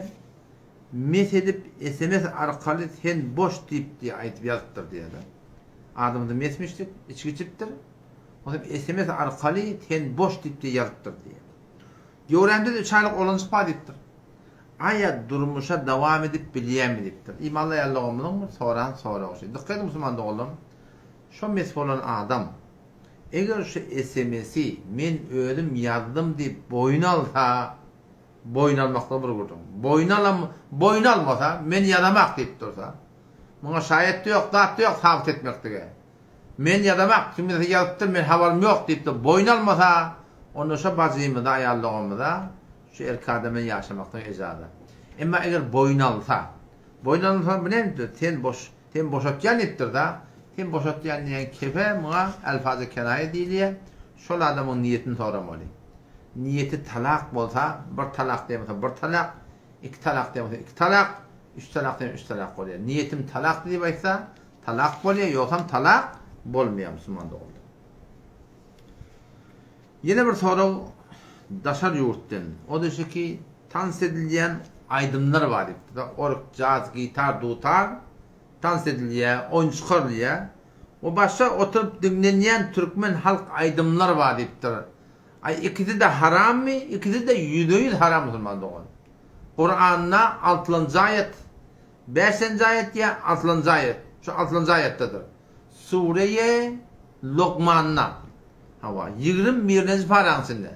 mes edip sms arkaly sen boş diýip diýe aýdyp ýazypdyr diýe-de. Adamda mesmişlik, içgi içipdir. Onsoň sms arkaly sen boş diýip diýe ýazypdyr diýýär. Göwrämde-de üç aýlyk oglanjyk bar diýipdir. Aýa durmuşa dowam edip bilýärmi diýipdir. Imanly aýal doganymyzyň soran soragy şu. Dykgat ediň musulman doganlarym. Şo mes bolan adam eger şu sms-i men özüm ýazdym diýip boýun alsa, boýun almaklygy bir gürrüň. Boýun alam, boýun almasa, men ýazamak diýip dursa, Muňa şaýat-da ýok, zat-da ýok sabyt etmeklige. Men ýazamak, kimisi ýazypdyr, men habarym ýok diýip-de boýun almasa, onda şo bajymyza, aýal doganymyza şu erkek adam bilen ýaşamaklyga ejaza. Emma eger boýun alsa, boýun almasa bu näme diýipdir, sen boş, sen boşatýan diýipdir-da, sen boşatýan diýen kefe muňa elfazy kenaýa diýilýär, şol adamyň niýetini soramaly. Niýeti talak bolsa, bir talak diýen bolsa bir talak, iki talak diýen bolsa iki talak, Üç talak diýen üç talak bolýar. Niýetim talak diýip aýtsa, talak bolýar, ýogsam talak bolmaýar musulman doganlar. Ýene bir sorag daşary ýurtdan. O-da şu ki, Tans edilýän aýdymlar bar diýipdir. Org, jaz, gitar, dutar tans edilýär, oýun çykarylýar. We başga oturyp diňlenýän türkmen halk aýdymlar bar diýipdir. Aý ikisi-de harammy? Ikisi-de ýüzbe-ýüz haram musulman dogan. Kuranda altynjy aýat, bäşinji aýat ýa altynjy aýat, şu altynjy aýatdadyr. Sureýe Lokmanda. Hawa, 21-nji paraň içinde.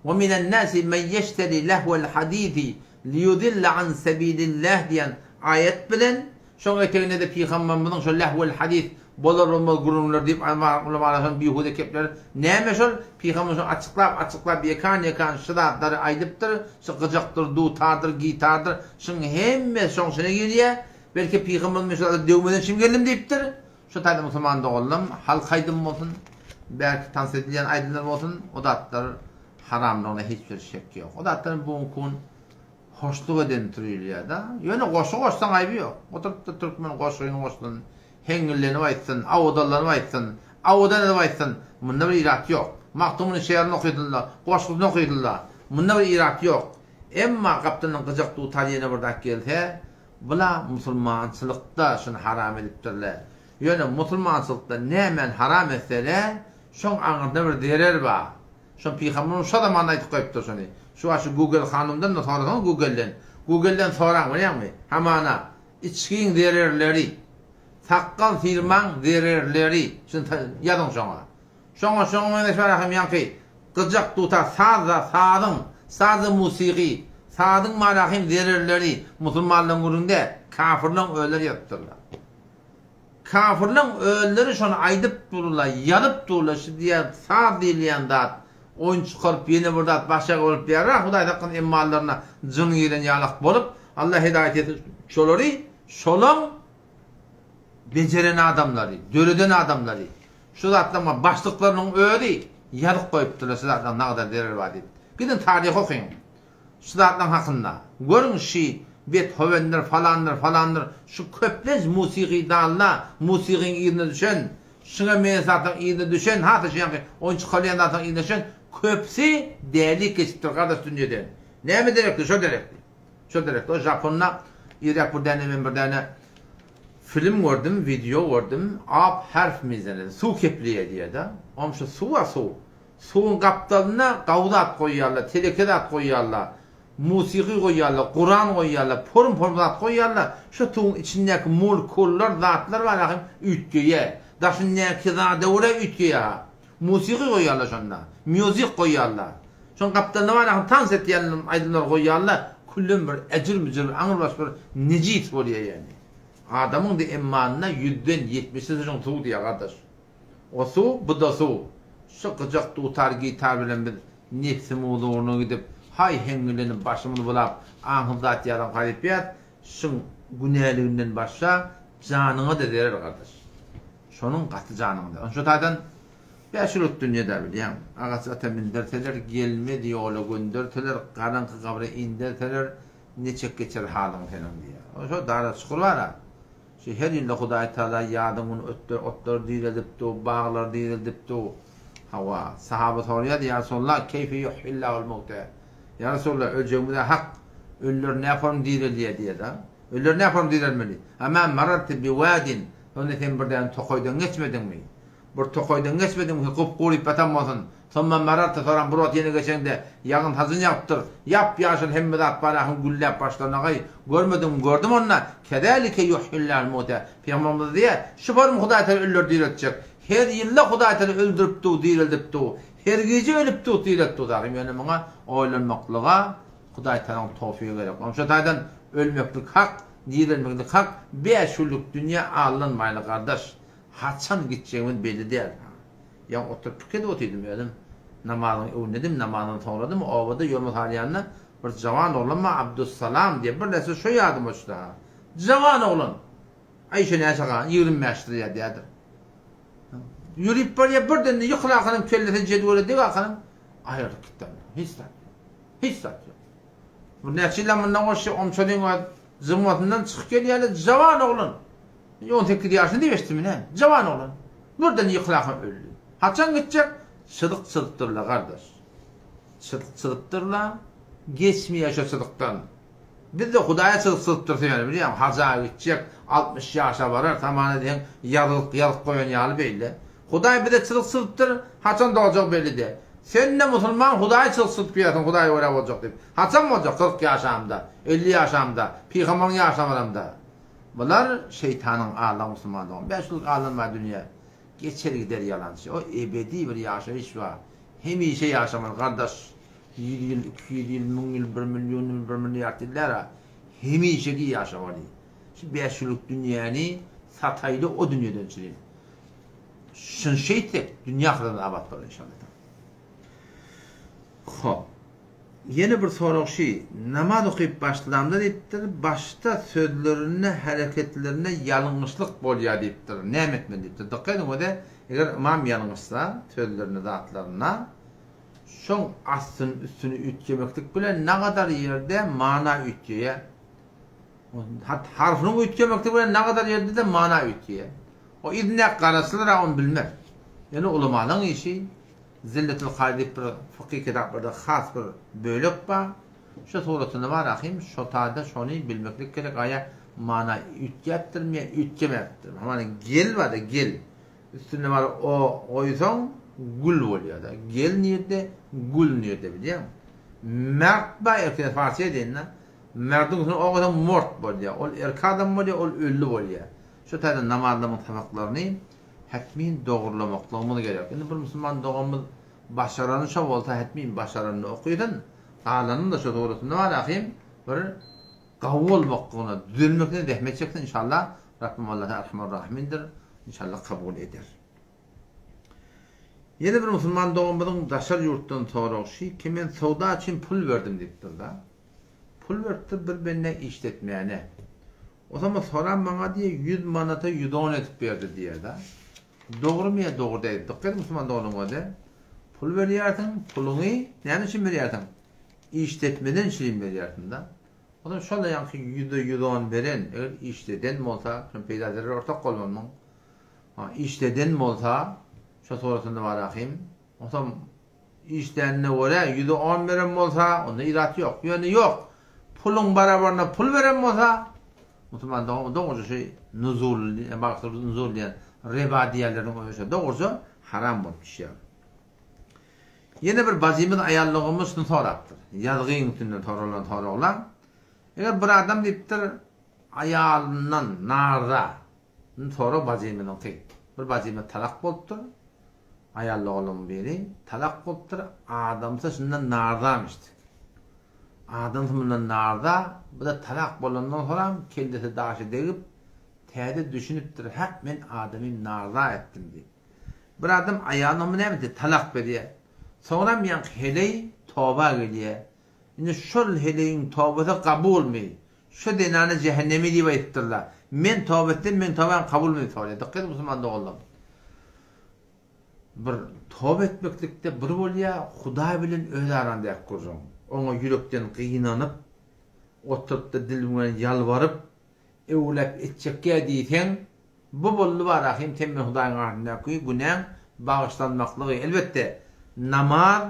We minen nasi men ýeşteri lehwel hadisi liyudilla an sebilillah diýen aýat bilen Şoň eteginde-de pygamberimiziň şo lehwel hadys, bolar-bolmaz gürrüňler diýip ulamalar şony bihuda kepler. Näme şol? Pygamber şony açyklap-açyklap ýekan-ýekan şu zatlary aýdypdyr, şu gyjakdyr, dutardyr, gitardyr, şuň hemmesi şoň içine girýär. Belki pygamberimiz men şu zada döwmeden çyn geldim diýipdir. Şu taýda musulman doganlarym halk aýdymy bolsun, belki tans edilýän aýdymlar bolsun, o zatlar haramlygyna hiç bir şek ýok. O zatlar bu günki gün Hoşluk eden türilýär-da. Ýöne goşgy goşsaň aýby ýok. Oturyp-da türkmen goşgyny goşsun, heňňillenip aýtsyn, awdallanyp aýtsyn, awdan edip aýtsyn, munda bir irat ýok. Magtymgulyň şygryny okydylda, goşgusyny okydylda, munda bir irat ýok. Emma gapdaldan gyjak dutar ýene bir zat gelse, bula musulmançylykda şuny haram edipdirler. Ýöne musulmançylykda nämäni haram etsele, şoň aňyrsynda bir zerer bar. Şony pygamberimiz şo zamanda aýdyp goýupdyr şony. Şu wagt şu Google hanymdan-da sorasaňyz Google-den. Google-den soraň bilýäňmi? Hamana, içgiň zererleri, sakgal syrmaň zererleri, şuny ýazyň şoňa. Şoňa şoňa meňzeş bar hem ýaňky gyjak dutar saz-da sazyň, sazy musigy, sazyň barahym zererleri musulmanlaryň gürrüňi däl, kafirleň özleri ýazypdyrlar. Kafirleň özleri şony aýdyp durlar, ýazyp durlar, şu diýýän saz diýilýän zat, oýun çykaryp ýene bir zat başaga bolup ýarar, Hudaý saklasyn emmallaryna jyn giren ýalak bolup, Allah hidaýat etsin şolary, şolaň bejeren adamlary, döreden adamlary, şu zatlaryň başlyklarynyň özi ýazyp goýupdyrlar şu zatlaryň nagada zereri bar diýip. Gidiň taryhy okyň. Şu zatlaň hakynda. Görüň şi Bethowendir, falandyr, falandyr, şu köplenç musygy-dalla, musygyň yzyna düşen, şuňa meňzeş zatlaň yzyna düşen, has-da şu ýaňky oýun çykarylýan zatlaň yzyna düşen köpüsi dälik geçipdir gardaş dünýeden. Näme derekli? Şo derekli. Şo derekli. O Japonda irräk bir däne men bir däne film gördüm, wideo gördüm. Ab harf mizene, suw kepleýär diýýär-de. Oňam şu suw-a suw. Suwuň gapdalynda gawy zat goýýarlar, teleke zat goýýarlar, musyky goýýarlar, Kuran goýýarlar, porum-porum zat goýýarlar. Şu suwuň içindäki molekullar, zatlar bar ahym üýtgeýär. Daşyndaky zada görä üýtgeýär-ha. Musyky goýýarlar şonda. Music goýýarlar. Şoň gapdalynda bar ahym tans etýän aýdymlar goýýarlar. Küllem bir ejir-müjür, aňrybaş bir nejis bolýar ýagny. Adamyň-da emmanyna ýüzden ýetmişisi şoň suw diýýär gardaş. O suw, bu-da suw. Şu gyjak dutar, gitar bilen biz nebsimiz ugruna gidip, haý heňňillenip başymyzy bulap, aňsyz zat ýalan garypýas, şuň günäliginden başga janyňa-da zerer gardaş. Şonuň gaty janyňa zerer. Şo taýdan bäşilik dünýe-dä bilýäň. Agaç ata mindirseler, gelmez ýola gönderseler, garaňky gabra inderseler, niçik geçer halyň seniň diýýär. Şo dara çukur bar-a. Şu her ýylda Hudaý Tagala ýazyň güni ötler, otlary direldip dur, baglary direldip dur. Hawa, sahaba soraýardy, Ýa Resulallah, keýfe ýuhýillahul mewte? Ýa Resulallah, öljegimiz-ä hak, ölüler näform direlýär diýýär-de. Ölüler näform direlmeli? Ama mararti biwadin, Sonda sen bir däne tokaýdan geçmediňmi? Bir tokaýdan geçmediňmi, gup-guryp ýatan bolsun. Soňam barardy, soram bir wagt ýene geçeňde, ýagyn-sajyn ýagypdyr. Ýap-ýaşyl hemme zat barahyn gülläp başlanagaý. Görmediňmi, gördüm onda. Kezälike ýuhýillahul mowtä. Pygamberimiz diýýär, Şu form Hudaý Tagala ölüleri direltjek. Her ýylda Hudaý Tagala öldürip dur, direldip dur. Her gije ölüp dur, direltip dur dagy. Ýöne muňa oýlanmaklyga Hudaý Tagalaň towfygy gerek. Onuň şo taýdan ölmeklik hak, direlmeklik hak. Bäş günlük dünýä aldanmaýly gardaş. Haçan gitjegimiz belli däl. Ýaňy oturyp pikir edip otyrdym özüm. Namazyň öňündedim, namazdan soňradym, obada ýoluma salýanda bir jawan oglan bar, Abdussalam diýen, bir näçe şo ýadyma düşdi-ha. Jawan oglan! Aý şo näçe galan, 25 ýa diýýädir. Ýörüp barýar, birden-de ýykylakanym kellesini jedwele degakanym aýrylyp gitdi. Hiç zat ýok. Hiç zat ýok. Bir näçe ýyldan mundan goşy omçalyň öz jygmasyndan çykyp gelýärler, jawan oglan. 18 ýaşyny diýip eşitdim ine. Jawan oglan. Birden ýykylakam öldi. Haçan gitjek? Çyzyk çyzypdyrlar gardaş. Çyzyk çyzypdyrlar. geçmeýär şo çyzykdan. Biz-de Hudaýa çyzyk çyzyp dursa ýöne bilýäňmi, haja gitjek, 60 ýaşa barar, samana diýseň ýazylyk ýazyp goýan ýaly beýle. Hudaý bize çyzyk çyzypdyr, haçan doljagy belli däl. Sen-de musulman Hudaýa çyzyk çyzyp ýörsiň Hudaýa görä boljak diýip. Haçan boljak? 40 ýaşamda, 50 ýaşamda, pygambaryň ýaşyna baramda. Bular şeýtanyň aldagy musulman dogan. Bäş ýyllyk aldanma dünýä. Geçer gider ýalançy. O ebedi bir ýaşaýyş bar. Hemişe ýaşamaly gardaş. Ýüz ýyl, 200 ýyl, 1000 ýyl, bir million ýyl, bir milliard ýyl däl-a. Hemişeki ýaşamaly. Şu bäş ýyllyk dünýäni sataýly o dünýeden çyryň. Şuny şeýtsek dünýe ahyretimiz abat bolar inşallah. Hop. Ýene bir sorag şi, namaz okyp başlamda diýipdir, başda sözlerinde, hereketlerinde ýalňyşlyk bolýar diýipdir. Näme etmeli diýipdir. Dykgat ediň öze, eger ymam ýalňyşsa sözlerinde, zatlarynda, şoň astyny, üstüni üýtgemeklik bilen nagadar ýerde mana üýtgeýär. Hat harfynyň üýtgemeklik bilen nagadar ýerde-de mana üýtgeýär. O yzyndaky garaçylar-a ony bilmez. Ýöne ulamalaň işi Zilletul Kary diýip bir fykhy kitaplarda has bir bölek bar. Şo suratynda bar ahym, şo taýda şony bilmeklik gerek, aýa mana üýtgäpdirmi ýa üýtgemäpdirmi. Hamana gel bar-da, gel. Üstünde bar o goýsaň gül bolýar-da. Gel nirde, gül nirde bilýäňmi? Mert bar erkek parsça edeýin-de. Merdiň üstüne o goýsaň mort bolýar. Ol erkek adam bolýar, ol ölli bolýar. Şu taýda namazlarymyň sapaklaryny hetmin dogrulamaklygymyz gerek. Indi bir musulman doganymyz başarany şo bolsa hetmin başaranyny okysyn, galanyny-da şo dogrusynda bar ahym bir gawy bolmaklygyna, düzelmekine zähmet çeksin inşallah Rabbim Alla Erhamur Rahimindir, inşallah kabul eder. Ýene bir musulman doganymyzyň daşary ýurtdan soragy şy ki men söwda üçin pul berdim diýipdir-da. Pul beripdir bir bende işletmäne. Osama soran maňa diýýär, 100 manata 110 edip berdi diýýär-de. Dogrumy ýa dogry däl? Dykgat et musulman doganyň özi. Pul berýärsiň, puluňy näme üçin berýärsiň? Işletmeden üçin berýärsiň-de. Onsoň şol ýaňky ýüze 110 beren, eger işleden bolsa, şoň peýda zerer ortak bolmanyň. Ha, işleden bolsa, şo sorasynda bar ahym. Onsoň Işlänine görä ýüze on beren bolsa, onda ilat ýok. Ýöne ýok, puluň barabaryna pul beren bolsa, musulman dogan dogruja şu nuzul, bagtly nuzul diýen reba diýýänleriniň özi şo dogruja haram bolup düşýär. Ýene bir bajymyz aýal doganymyz şuny sorapdyr. Ýazgyň üstünden soralan soraglar. Eger bir adam diýipdir, aýalyndan narza, Indi sorag bajymyzyňky. Bir bajymyz talak bolupdyr. Aýal doganlaryň biri talak bolupdyr. Adamsy şundan narzamyşdyk. Adamsy mundan narza, bu-da talak bolandan soram kellesi daşa degip, täze düşünipdir, Hä, men adamym narza etdim diýip. Bir adam aýalyna muny näme etdi? Talak berýär. Soňram ýaňky heleý toba gelýär. Indi şol heleýiň tobasy kabulmy? Şu zenana jähennemi diýip aýdypdyrlar. Men toba etsem, meň tobam kabulmy diýip soraýar. Dykgat ediň musulman doganlarym. Bir toba etmeklikde bir bolýar, Hudaý bilen öz araňdaky gürrüň. Oňa ýürekden gynanyp, oturyp-da dil bilen ýalbaryp, öwläp etjekýä diýseň, bu boldy bar ahym sen bilen Hudaýyň arasyndaky günäň bagyşlanmaklygy. Elbetde, namaz,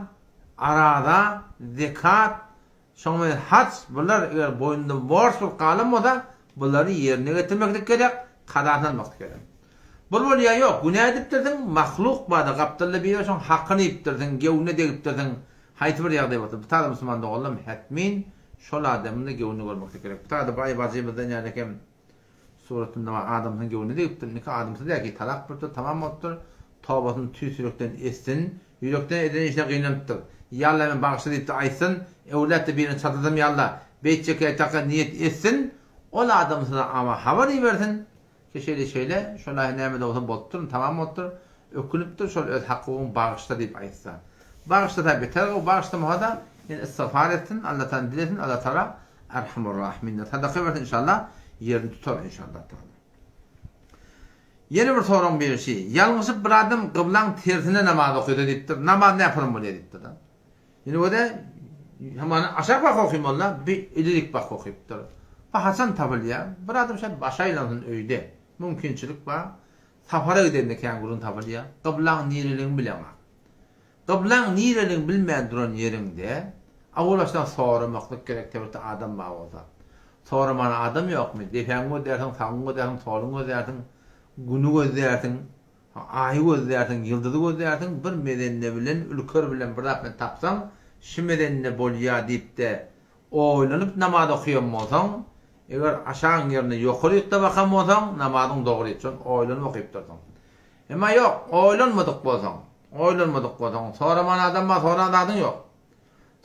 araza, zekat, Şoň bilen haç, bular eger boýnunda borç bolup galan bolsa, bulary ýerine getirmeklik gerek, kazasyny almaklyk gerek. Bir bolýa ýok, günä edipdirsiň, mahluk barda, gapdalda biri bar, şoň hakyny iýipdirsiň, göwnüne degipdirsiň, haýsy bir ýagdaý bolsa, bu taýda musulman doganlarym hetmin şol adamyň-da göwnüni görmeklik gerek. Bu taýda baý bajymyzdan ýaly hem Suratynda bar adamsynyň göwnüne degipdir. Nika adamsy däl ki, talak beripdir, tamam bolupdyr. Tobasyny tüýs ýürekden etsin. Ýürekden eden işine gynanypdyr. Ýalla meni bagyşla diýipdir aýtsyn. Öwlatda birini çatadym ýalla. Beýtjek taka niýet etsin. Ol adamsyna ama habar ibersin. Ki şeýle şeýle, şolaý näme-de bolsa bolupdyr, tamam bolupdyr. Ökünipdir, şol öz hakugyň bagyşla diýip aýtsa. Bagyşlasa beter gowy, bagyşlamasa-da ýene istigfar etsin, Allatagala dilesin, Allatagala Erhamur Rahimindir. Sadaka bersin inşallah, ýerini tutar inşallah taala. Ýene bir soragyň biri şi, ýalňyşyp bir adam gyblaň tersine namaz okysa diýipdir, namaz näpurun bolýar diýipdir-de. Indi öde hamana aşak bak okymaly-da, bir ilerik bak okypdyr. Bu haçan tapylýar? Bir adam şeýle başa aýlansyn öýde, mümkinçilik bar. Sapara gidende kän gürrüň tapylýar. Gyblaň nireligini bileňok. Gyblaň nireligini bilmän duran ýeriňde, Owal başdan soramaklyk gerek töwerekde adam bar bolsa. Soramana adam ýokmy? Depäňi gözlärsiň, sagyňy gözlärsiň, soluňy gözlärsiň, güni gözlärsiň, aýy gözlärsiň, ýyldyzy gözlärsiň, bir mezende bilen, ülker bilen bir zat bilen tapsaň, şu mezende bolýar diýip-de oýlanyp namaz okaýan bolsaň, eger aşagyň ýerine ýokarykda bakan bolsaň, namazyň dogry, şony oýlanyp okypdyrsyň. Emma ýok, oýlanmadyk bolsaň, oýlanmadyk bolsaň, soraman adam bar, soran zadyň ýok.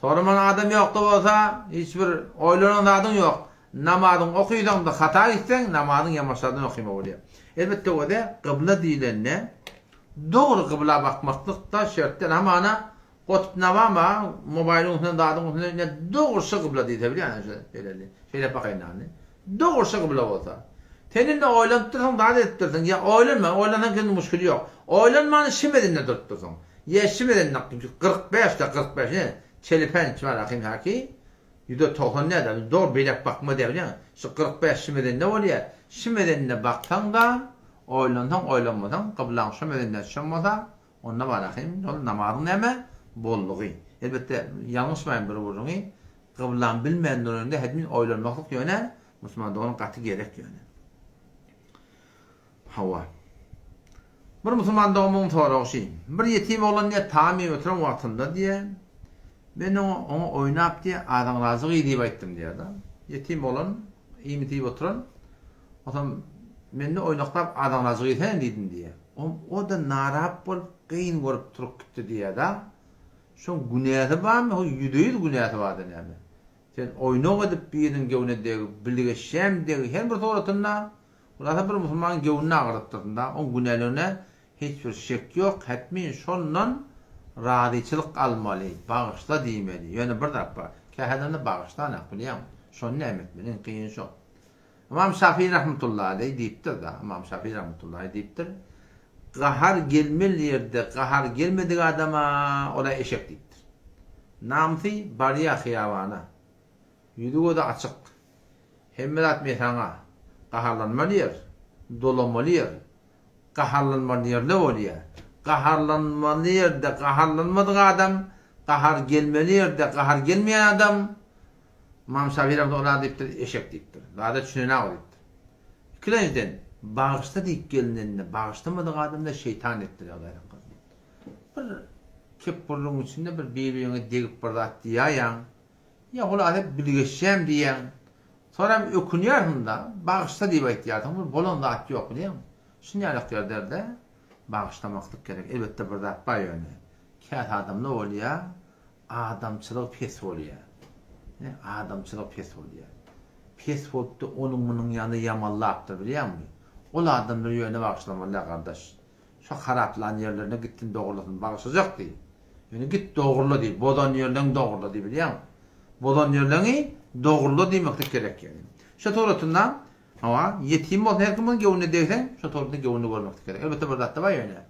Soraman adam ýokda bolsa, hiç bir oýlanan zadyň ýok. Namazyň okysaňda hata gitseň, namazyň ýamaşlardan okyma bolýar. Elbetde özi gybla diýlende, dogry gybla bakmaklyk-da şert däl. Hamana gotup nabama, mobaýlyň üstünden zadyň üstünden ine dogry şu gybla diýse bilýän şu şeýleli. Şeýle bakaýyn indi. Dogry şu gybla bolsa. Sen indi oýlanyp dursuň, zat edip dursuň. Ýa oýlanma, oýlansaň sende muşkil ýok. Oýlanman şimedinde durup dursuň. Ýeşimeden 45-de 45 ine, çelipenç bar ahym haki, ýüze 90 näde, dogry beýläk bakma diýýär bilýäňmi? Şu 45 şimedende bolýar. Şimedende baksaň-da, oýlansaň, oýlanmasaň, kyblaň şo medende düşen bolsa, onda bar ahym, şol namazyň näme? Boldugy. Elbetde, ýalňyşmaýyn bir gürrüňi, kyblany bilmän duranda hädmin oýlanmaklyk ýöne, musulman dogan gaty gerek ýöne. Hawa. Bir musulman doganymyň soragy şi. Bir ýetim oglan diýýär, tagam iýip oturan wagtynda diýýär, men oňa, oňa oýnap diýýär, azaňrazyk iý diýip aýtdym diýýär-de. Ýetim oglan iýmit iýip oturan, onsoň men-de oýnaklap azaňrazyk iýsene diýdim diýýär. O-da narahat bolup, gyn görüp turup gitdi diýýär-de. Şoň günäsi barmy? Ýüzde-ýüz günäsi bardy näme. Sen oýnak edip biriniň göwnüne degip, bilgeşýän degip, her bir suratynda Hulasa bir musulmanyň göwnüni agyrdypdyryn-da, oň günäligine hiç bir şek ýok, hetmin şondan razyçylyk almaly, bagyşla diýmeli. Ýöne bir zat bar, kähädende bagyşlanak bilýäňmi? Şony näme etmeli, iň kyny şo. Ymam Şafii rahmetullahi aleý diýipdir-da, Ymam Şafii rahmetullahi aleý diýipdir, Gahar gelmeli ýerde gahar gelmedik adama ol-a eşek diýipdir. Namysy barýa hyýabana. Ýüzi-gözi açyk. Hemme zat mesaňa. Gaharlanmaly ýer, dolamaly ýer. Gaharlanmaly ýerde bolýar. Gaharlanmaly ýerde gaharlanmadyk adam, gahar gelmeli ýerde gahar gelmeýän adam, Ymam Şafii rahmetullah diýipdir, eşek diýipdir. Zada düşünenok diýipdir. Ikilenjiden, bagyşla diýip gelinende bagyşlamadyk adam-da şeýtan diýipdir, Hudaý saklasyn. Bir kep gürrüň içinde bir bir-biriňe degip bir zat diýäýýäň. Ýa hulasa bilgeşýän diýýäň. Soram ökünýärsiň-da, bagyşla diýip aýtýarsyň, bir bolan zat ýok bilýäňmi? Şuny ýalak ýerlerde bagyşlamaklyk gerek. Elbetde bir zat bar ýöne. Käte adamda bolýar, adamçylygy pes bolýar. Ine, adamçylygy pes bolýar. Pes bolupdy, onuň munuň ýanynda ýamanlapdyr bilýäňmi? Ol adamlary ýöne bagyşlamaly däl gardaş. Şo haraplan ýerlerine gitsin dogrulasyn bagyşlajak diý. Ýöne git dogrula diý, bozan ýerleňi dogrula diý bilýäňmi? Bozan ýerleňi dogrula diýmeklik gerek ýeri. Şo suratynda hawa ýetim bolsa her kimiň göwnüne degseň şo suratynda göwnüni görmeklik gerek. Elbetde bir zatda bar ýöne.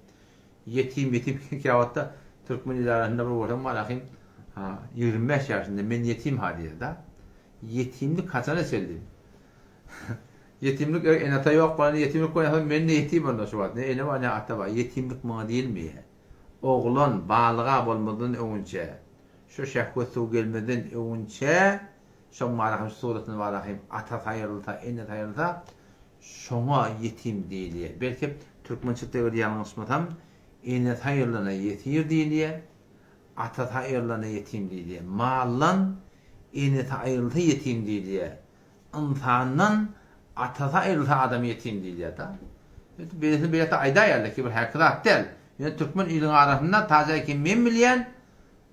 Ýetim ýetim käwagtda türkmen il arasynda bir görseň bar ahym ha 25 ýaşynda men ýetim ha diýer-da. Ýetimlik haçana çenli? Ýetimlik eger ene-ata ýok bolanda ýetimlik bolýan soň men-de ýetim onda şu wagt. Ne ene bar ne ata bar. Ýetimlik muňa diýilmeýär. Oglan balyga bolmazdan öňünçä, şu şehwet suwy gelmezden öňünçä şoň barahym şu suratyny barahym atasy aýrylsa, enesi aýrylsa şoňa ýetim diýilýär. Belki türkmençilikde eger ýalňyşmasam enesi aýrylana ýesir diýilýär, atasy aýrylana ýetim diýilýär. Maldan enesi aýrylsa ýetim diýilýär. Ynsandan atasy aýrylsa adam ýetim diýilýär-da. Beýlesini beýlekde aýdaýarlar ki bir häki zat däl. Ýöne türkmen iliň arasynda tajaýki men bilýän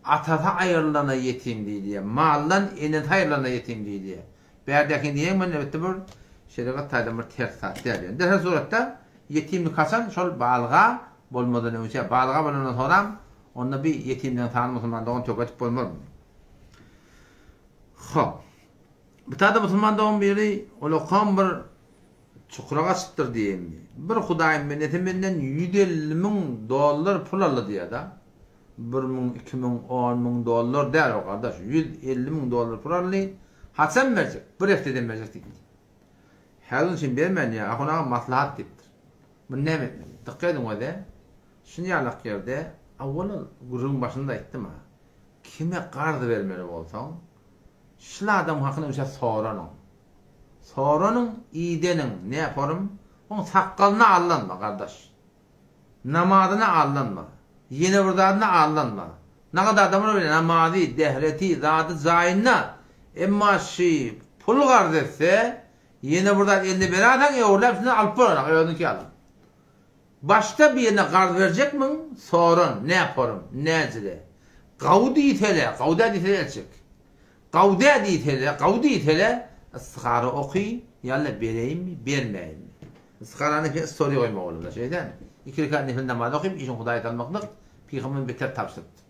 atasy aýrylana ýetim diýilýär. Maldan enesi aýrylana ýetim diýilýär. Bärdäkini diýen men elbetde bir şerigat taýdan bir ters zat däl. Ýöne her suratda ýetimlik haçan şol balyga bolmadan öňçä balyga bolandan soňram onda bir ýetimligiň sany musulman dogan töketip bolmaz. Hop. Bu tada musulman dogan biri ulakam bir çukura gaçypdyr diýenmi. Bir hudaýyň bendesi menden 150 müň dollar pul aldy diýýär-da. Bir müň, iki müň, on müň dollar däl o gardaş, 150 müň dollar pul aldy. Haçan berjek? Bir hepdeden berjek diýipdir. Häzir üçin bermän diýýär, ahun aga maslahat diýipdir. Muny näme etmeli? Dykgat ediň öze. Şuny ýalak ýerde, awwal gürrüň başynda aýtdym-a. Kime karz bermeli bolsaň, şul adam hakyny öňçä soranyň. Soranyň, ideniň, näporum, oň sakgalyna aldanma, gardaş. Namazyna aldanma. Ýene bir zadyna aldanma. Nagada adamlar bilen namazy, dähreti, zady jaýynda, emma şy pul karz etse, ýene bir zat eline bererseň, öwrüläp senden alyp bolanok, özüňki ýaly. Başda birine karz berjekmiň, soran, näporum, näjire. Gawy diýsele, gawy dä diýsele el çek. Gawy dä diýsele, gawy diýsele, istihara oky, ýalla bereýinmi, bermäýinmi. Istiharany nefil story goýmak bolanda şeýdämi? Iki rekat nefil namaz okyp, işiňi Hudaýa salmaklyk pygamberimiz beter tabşyrypdyr.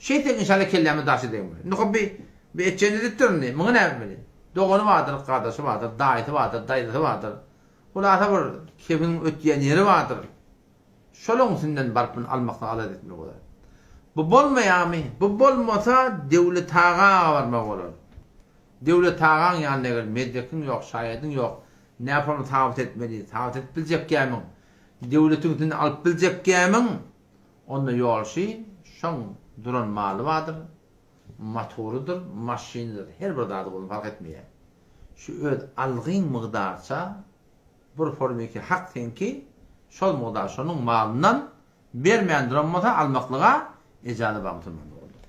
Şeýtsek inşallah kellämiz daşa degmez. Indi hop bi bi etjegini edipdir indi. Muňa näme etmeli? Dogany bardyr, gardaşy bardyr, daýysy bardyr, daýzasy bardyr. Hulasa bir kebiniň ötýän ýeri bardyr. Şolaň üstünden baryp muny almakdan alada etmeli bolar. Bu bolmaýarmy? Bu bolmasa Döwlet aga barmaly bolar. Döwlet agaň ýanyna gel, medrekiň ýok, şaýadyň ýok, näpony sabyt etmeli, sabyt edip biljekkämiň, döwletiň üstünden alyp biljekkämiň, onda ýolşy şoň duran maly bardyr, motorydyr, maşynydyr, her bir zady bolsun fark etmeýär. Şu öz algyň mygdarça bir formiki hak seňki, şol mygdar şonuň malyndan bermän duran bolsa almaklyga ejaza bar musulman doganlar.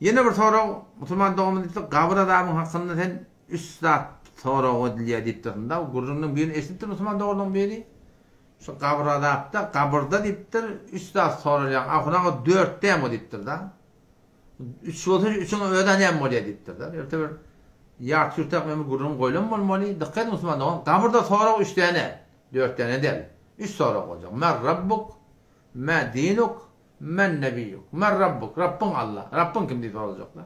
Ýene bir sorag, musulman doganymyz diýipdir, gabyr azabyň hakynda sen üç zat sorag edilýär diýipdirsiň-da, gürrüňiň birini eşidipdir musulman doganlaryň biri. Şu gabyr azapda, gabyrda diýipdir, üç zat soralýar, ahun aga dört dämi o diýipdir-da. Üç bolsa üçüň özi näme bolýar diýipdir-de. Erte bir ýarty-ýurtak men bu gürrüň goýlan bolmaly. Dykgat ediň musulman dogan, gabyrda sorag üç däne, dört däne däl. Üç sorag boljak. Mer rabbuk, mä dinuk, Men nebiýuk? Men Rabbuk? Rabbyň Alla. Rabbyň kim diýip sorajaklar.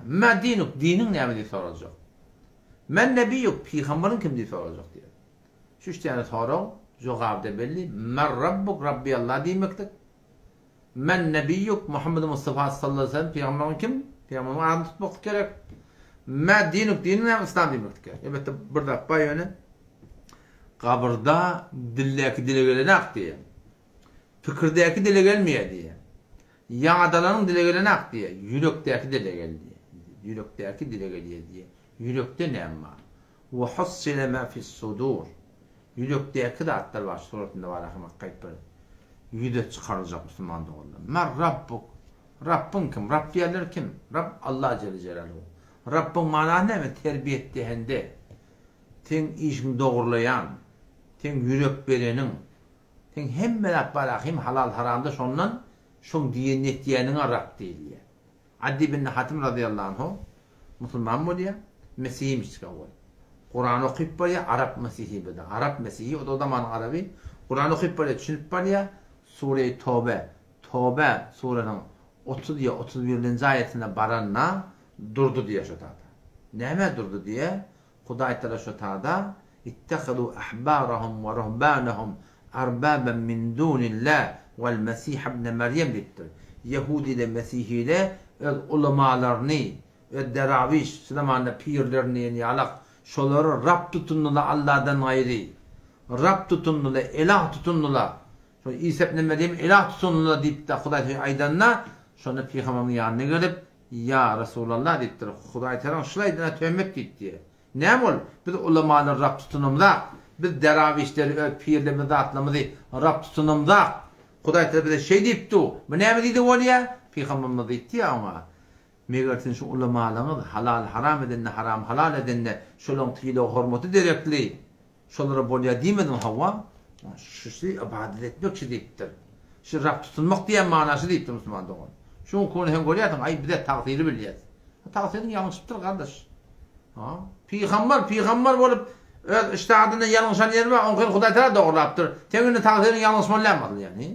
Mä dinuk? Diniň näme diýip soraljak. Men nebiýuk? Pygambaryň kim diýip soraljak diýýär. Şu üç däne sorag jogaby-da belli. Men Rabbuk? Rabby Alla diýmeklik. Men nebiýuk? Muhammed Mustafa sallallahu aleyhi ve sellem pygambaryň kim? Pygambaryň adyny tutmaklyk gerek. Mä dinuk? Diniň näme? Yslam diýmeklik gerek. Elbetde bir zat bar ýöne gabyrda dildäki dile gelenak diýýär. Pikirdäki dile gelmeýär diýýär. Ýadalanyň dile gelenak diýýär. Ýürekdäki dile geldi. Ýürekdäki dile gelýär diýýär. Ýürekde näme bar? Wa hussile ma fis-sudur. Ýürekdäki zatlar bar suratynda bar ahmak gaýyp bir ýüze çykaryljak musulman doganlar. Mer Rabbuk. Rabbyň kim? Rabb diýenler kim? Rabb Allah jelle jelaluhu. Rabbyň manasy näme? Terbiýe etdehende. Seň işiňi dogurlaýan. Seň ýürek bereniň. Seň hemme zat bar ahim halal haramda şondan şoň diýenini etýäniňe Rab diýilýär. Addi ibn Hatim razyýallahu anhu musulman bolýar, mesihimişdik owal. Kurany okyp barýar, arap mesihi bu-da. Arap mesihi, o-da o zamanyň araby. Kurany okyp barýar, düşünip barýar. Sureýi Tobe, Tobe suresiniň 30 ýa 31-nji aýatyna baranda durdy diýýär şo tada. Nämä durdy diýýär? Hudaý Tagala şo tada, Ittehazû ahbarahum we ruhbanahum arbaban min dunillah wal Mesihe ibne Merýem diýipdir. Ýehudiler, mesihiler öz ulamalaryny, öz derawiş, şu zamanda pirlerini diýen ýalak, şolary Rab tutundylar Alladan gaýry. Rab tutundylar, elah tutundylar. Şol Isa ibne Merýemi elah tutundylar diýip-de Hudaý sözi aýdanda, şonda pygamberimiziň ýanyna gelip, Ýa, Resulallah diýipdir, Hudaý Tagalaň şul aýdanyna töhmet diýip diýýär. Näme ol? Biz ulamalary Rab tutunamzak. Biz derawişleri, öz pirlerimizi, zatlarymyzy Rab tutunamzak. Hudaý Tagala bize şeý diýip dur. Bu näme diýdi bolýar? Pygamberimiz diýipdi ýa oňa, Meger siziň şu ulamalaryňyz halal haram edende, haram halal edende, şolaryň sylag-hormaty derekli, Şolara bolýar diýmediňmi hawa? Şusy ybadat etmek şi diýipdir. Şi Rab tutunmak diýen mana şi diýipdir musulman dogan. Şuň kuny sen görýärsiň aý bize tagsyry bilýäs. Tagsyryň ýalňyşypdyr gardaş. Ha? Pygambar pygambar bolup öz yştadynda ýalňyşan ýeri bar, oňkyny Hudaý Tagala dogrulapdyr. Seň indi tagsyryň ýalňyşmaly däl asyl ýagny.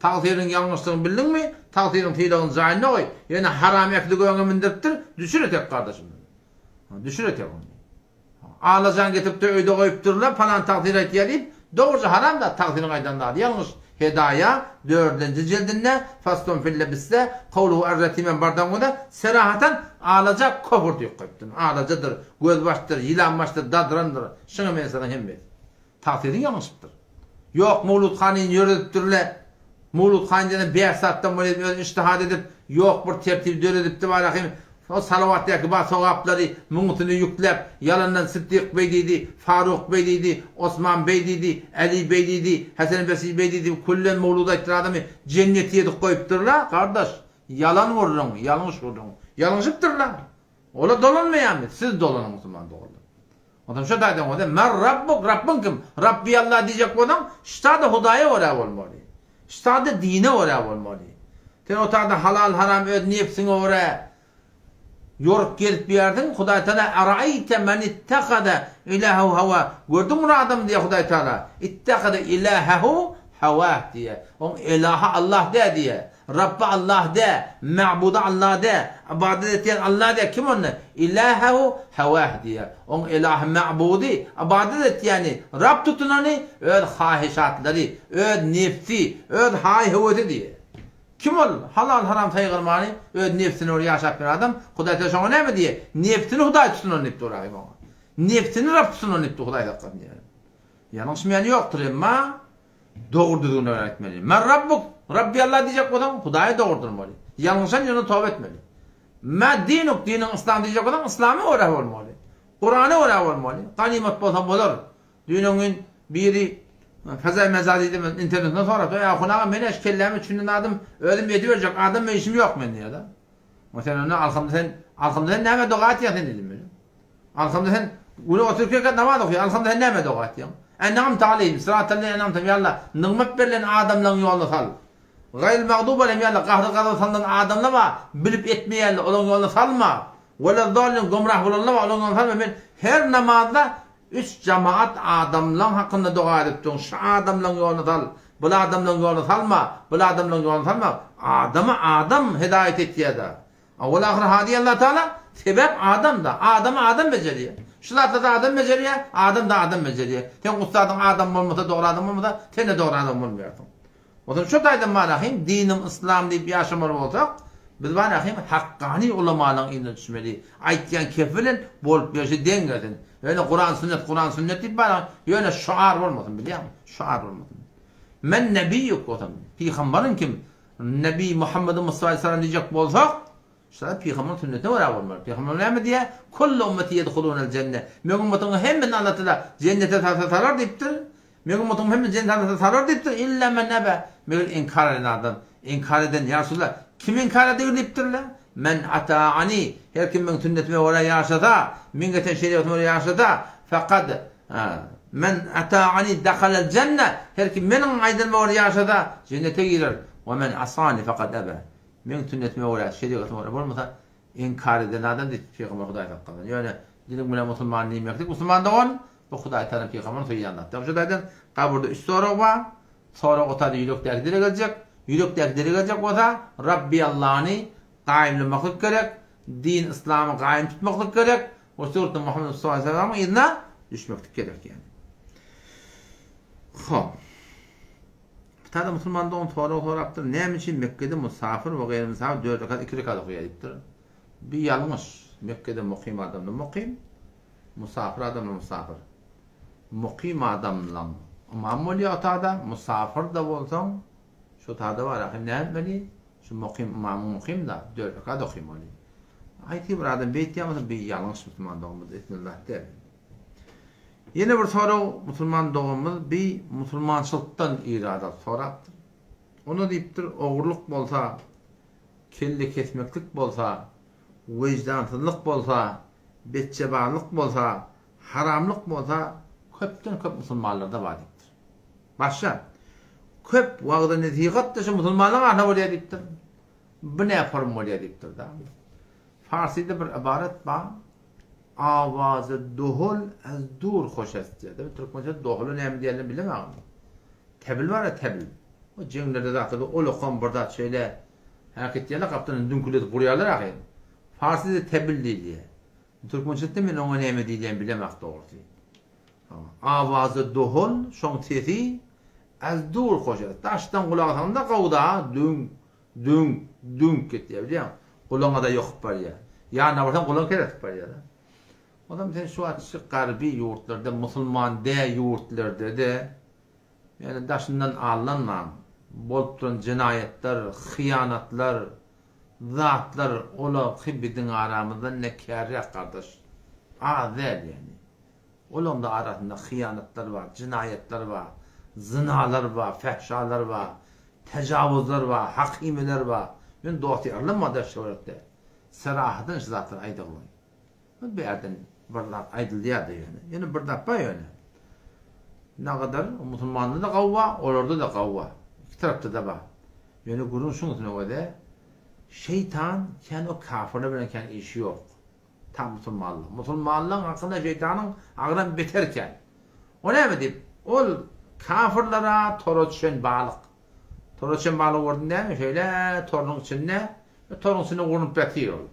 Tagsyryň ýalňyşdygyny bildiňmi? Tagsyryň sylagyny jaýynda goý. Ýöne haram ekdi göňe mindiripdir, düşür etek gardaşym. Düşür etek ony. Alajan getiripdir öýde goýupdyrlar palan tagsyr aýtýar diýip, dogruja haram zat tagsyryň aýdan zady ýalňyş Hedaýa dördünji jildinde Faslun fil lebisde kowluhu er-retimem bardan göre serahatan alaja kofr diýip goýupdyr. Alajadyr, gözbaşdyr, ýylanbaşdyr, dadrandyr, şuňa meňzeşleriň hemmesi. Tagsyryň ýalňyşypdyr. Ýok Mowlut hanyny ýöredipdirle. Mowlud han diýen bäş zatdan bolýar diýip özi ijtihad edip, ýok bir tertip döredipdi barahym. Şol salawatdaky bar sogaplary muň üstüne ýükläp, ýalandan Sytdyk beý diýdi, Faruk beý diýdi, Osman beý diýdi, Äli beý diýdi, Hesen Besri beý diýdi diýip küllen mowlud aýtdyran adamy jenneti edip goýupdyrlar, gardaş. Ýalan gürrüň, ýalňyş gürrüň. Ýalňyşypdyrlar. Olar dolanmaýarmy? Siz dolanyň musulman doganlar. Onsoň şo taýdan bolsa, Men Rabbuk, Rabbyň kim? Rabbi Allah diýjek bolsaň, ştada Hudaýa görä bolmaly. Ştada dine görä bolmaly. Sen o taýda halal-haram öz nebsiňe görä ýorup gezip ýörsiň, Hudaý Taala Araýte men ittehada ilahehu hawa, gördüňmi bir adamy diýýär Hudaý Taala, ittehada ilahehu hawah diýýär. Oň ilahy Allah däl diýýär. Rabby Allah dä, Ma'budy Allah dä, ybadat etýän Allah dä, kim onda? Ilahehu hewah diýýär. Oň ilahy ma'budy, ybadat etýäni, Rab tutunany öz hahyşatlary, öz nebsi, öz haý-höwesi diýýär. Kim ol? Halal-haram saýgarmany öz nebsine görä ýaşap ýören adam, Hudaý Tagala şoňa näme diýýär? Nebsini Hudaý tutunan diýip dur ahym oňa. Nebsini Rab tutunan diýip dur Hudaý saklasyn diýýär. Ýalňyşmaýan ýokdur emma Dogry düzgünleri aýtmaly. Men Rabbuk, Rabbi Allah diýjek bolsaň, Hudaýa dogry durmaly. Ýalňyşan ýerinde toba etmeli. Mä dinuk, diniň yslam diýjek bolsaň, yslama görä bolmaly. Kurana görä bolmaly. Ganymat bolsa bolar. Düýn gün biri Fezai Meza diýdi, internetinden sorapdy. Ýa Ahun aga, men-ä şu kelläme düşünen zadym özüm ediberjek adam men işim ýok men diýýär-de. Sen onda alhamda sen, alhamda sen näme doga etýäň sen diýdim men. Alhamda sen güne 32 rekat namaz okaýaň. Alhamda sen näme doga etýäň? En'amte aleýhim, syratal lezine en'amte, ýa Allah, nygmat berlen adamlaryň ýoluna sal. Gaýril magdubi aleýhim, ýa Allah, gahry-gazaba salnan adamlar bar, bilip etmeýärler, olaryň ýoluna salma. Weleddallin, gümrah bolanlar bar, olaryň ýoluna salma. Men her namazda üç jamaat adamlaň hakynda doga edip durun. Şu adamlaryň ýoluna sal. Bul adamlaryň ýoluna salma, bul adamlaryň ýoluna salma. Adamy adam hidaýat etýär-de. Owal-ahyr hady Allah Taala, sebäp adamda, adamy adam bejerýär. Şu zatlarda adam bejerýär, adam-da adam bejerýär. Seň ussadyň adam bolmasa, dogry adam bolmasa, sen-de dogry adam bolmaýarsyň. Onsoň şu taýdan barahym dinim yslam diýip ýaşamaly bolsak, biz barahym hakkany ulamalaryň yzyna düşmeli. Aýtýan kefi bilen bolup ýörşi deň gelsin. Ýöne Kuran sünnet, Kuran sünnet diýip barahym, ýöne şuar bolmasyn bilýäňmi? Şuar bolmasyn. Men nebiýuk bolsam, pygambaryň kim? Nebi Muhammedi Mustafa aleyhisselam diýjek bolsak, şular pygamberyň sünnetine görä bolmaly. Pygamber näme diýýär? Kullu ummeti yedhulunel jenne. Meň ummatymyň hemmesini Allah Taala jennete salsa salar diýipdir. Meň ummatymyň hemmesini jennete salsa salar diýipdir. Illa men ebe. Meger inkar eden adam. Inkar eden ýa Resulallah, kim inkar edigir diýipdirler? Men ata'ani. Her kim meň sünnetime görä ýaşasa, meň getiren şerigatyma görä ýaşasa, fekad Men ata'ani dahalal jenne, her kim meniň aýdanyma görä ýaşasa, jennete girer. We men asani fekad ebe. Meň sünnetime görä, şerigatyma görä bolmasa, inkar eden adam diýip pygamber Hudaý saklasyn. Ýöne diliň bilen musulman diýmeklik musulman dogan, bu Hudaý Tagala pygamberini söýýän zat. Ýok şu taýdan gabyrda üç sorag bar. Sorag otada ýürekdäki dile geljek. Ýürekdäki dile geljek bolsa, Rabbi Allany gaýymlamaklyk gerek, din yslamy gaýym tutmaklyk gerek, we suratda Muhammed Mustafa aleyhisselamyň yzyna düşmeklik gerek ýani. Hop. Bir tane musulman dogan sorag sorapdyr. Näme üçin Mekgede musafir we gaýry musafir 4 rekat 2 rekat okaýar diýipdir. Bir ýalňyş. Mekgede mukym adamlar mukym, musafir adamlar musafir. Mukym adamlaň ymam bolýar otada, musafir da bolsaň şo tada bar ahim näme etmeli? Şu mukym ymamyň mukym da 4 rekat okymaly. Aýty bir adam beýtýän bolsa bir ýalňyş musulman doganymyz etmeli zat däl. Ýene bir sorag musulman doganymyz bir musulmançylykdan irad alyp sorapdyr. Onda diýipdir ogurlyk bolsa, kelle kesmeklik bolsa, wejdansyzlyk bolsa, betjebarlyk bolsa, haramlyk bolsa köpden köp musulmanlarda bar diýipdir. Başga köp wagzy-nesihat-da şu musulmanlaryň arasynda bolýar diýipdir. Bu nä form bolýar diýipdir-de. Farsyda bir ybarat bar. Awazy dohol az dur hoş est diýýär. Türkmençe dohola näme diýenini bilemok. Tebil bar-a tebil. O jeňlerde zatlarda ol okam bir zat şeýle hereket etýärler, gapdaldan düňküldedip urýarlar ahyry. Farsyda tebil diýilýär. Türkmençede men oňa näme diýilýänini bilemok dogrusy. Awazy dohol, şoň sesi az dur hoş est. Daşdan gulak asaňda gowda düňk, düňk, düňk etýär bilýäňmi? Gulagyňa-da ýokup barýar. Ýanyna barsaň gulagyň ker edip barýar-da. Onsoň sen şu wagt şu garby ýurtlarda, musulman däl ýurtlarda-da, ýöne daşyndan aldanmaň. bolup duran jenaýatlar, hyýanatlar, zatlar olaky biziň aramyzda ne kärräk gardaş. Az däl ýani. Olaňda arasynda hyýanatlar bar, jenaýatlar bar, zynalar bar, fähşalar bar, tejawuzlar bar, hakymeler bar. Ýöne dost-ýarlam bar daş-töwerekde. Serahatdan şu zatlary aýdygly. Bu bärden bir zat aýdylýar-da ýöne. Ýöne bir zat bar ýöne. Nagadar musulmanda-da gawy bar, olarda-da gawy bar. Iki tarapda-da bar. Ýöne gürrüň şuň üstüne göze, şeýtan kän o kafirler bilen kän işi ýok. Tam musulmanlar. Musulmanlaryň hakynda şeýtanyň agram beter kän. O näme diýip, ol kafirlara tora düşen balyk. Tora düşen balygy gördüň dämi? Şeýle torunyň içinde Toruň içinde urnup ýatyr ol.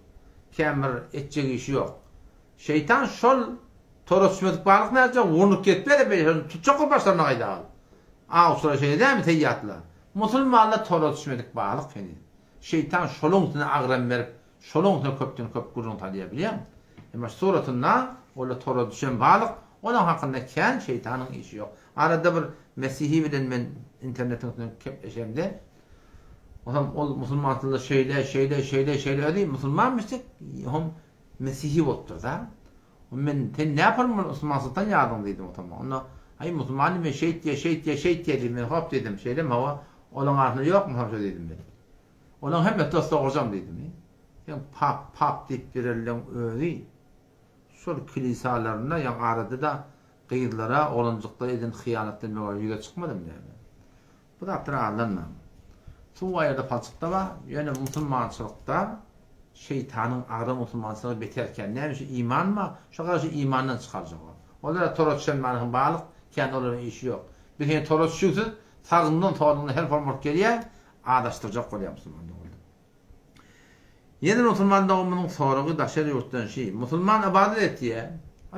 Kän bir etjek işi ýok. Şeýtan şol tora düşmedik balyk nätjek, urnup ketmez-de beýle şony tutjak bolup başlaryna gaýdar ol. Awçylar şeýle dälmi seýýatlar? Musulmanlar tora düşmedik balyk heniz. Şeýtan şolaň üstüne agram berip, şolaň üstüne köpden köp gürrüň salýar bilýäňmi? Emma şu suratynda ol tora düşen balyk, olaň hakynda kän şeýtanyň işi ýok. Arada bir mesihi bilen men internetiň üstünden kepleşemde, Onam ol musulmançylykda şeýle, şeýle, şeýle, şeýle özi musulmanmyş diýip, hom mesihi bolupdyr-da. Men sen näpar musulmançylykdan ýazyň diýdim otama. Onda aý musulman diýme şeýtýä, şeýtýä, şeýtýä diýdim. Men hop diýdim. Şeýlemi hawa? Olaň arasynda ýokmy şo diýdim men. Olaň hemmesi dost-dogurjam diýdim. Sen pap, pap diýip ýörenleň özi şol kilisalarynda ýa arada-da gyzlara, oglanjyklara eden hyýanatdan böwür ýüze çykmadymy näme? Bu zatlara aldanmaň. Suw aýyrda palçykda bar, ýöne musulmançylykda şeýtanyň agram musulmançylygy beter kän. Näme üçin iman bar, şo garşy imandan çykarjak ol. Olara tora düşen manysyň balyk, kän olaryň işi ýok. Biz heniz tora düşügsiz, sagyndan solundan her form bolup gelýär, azaşdyrjak bolýar musulman doganlar. Ýene bir musulman doganymyzyň soragy daşary ýurtdan şi, musulman ybadat etýär,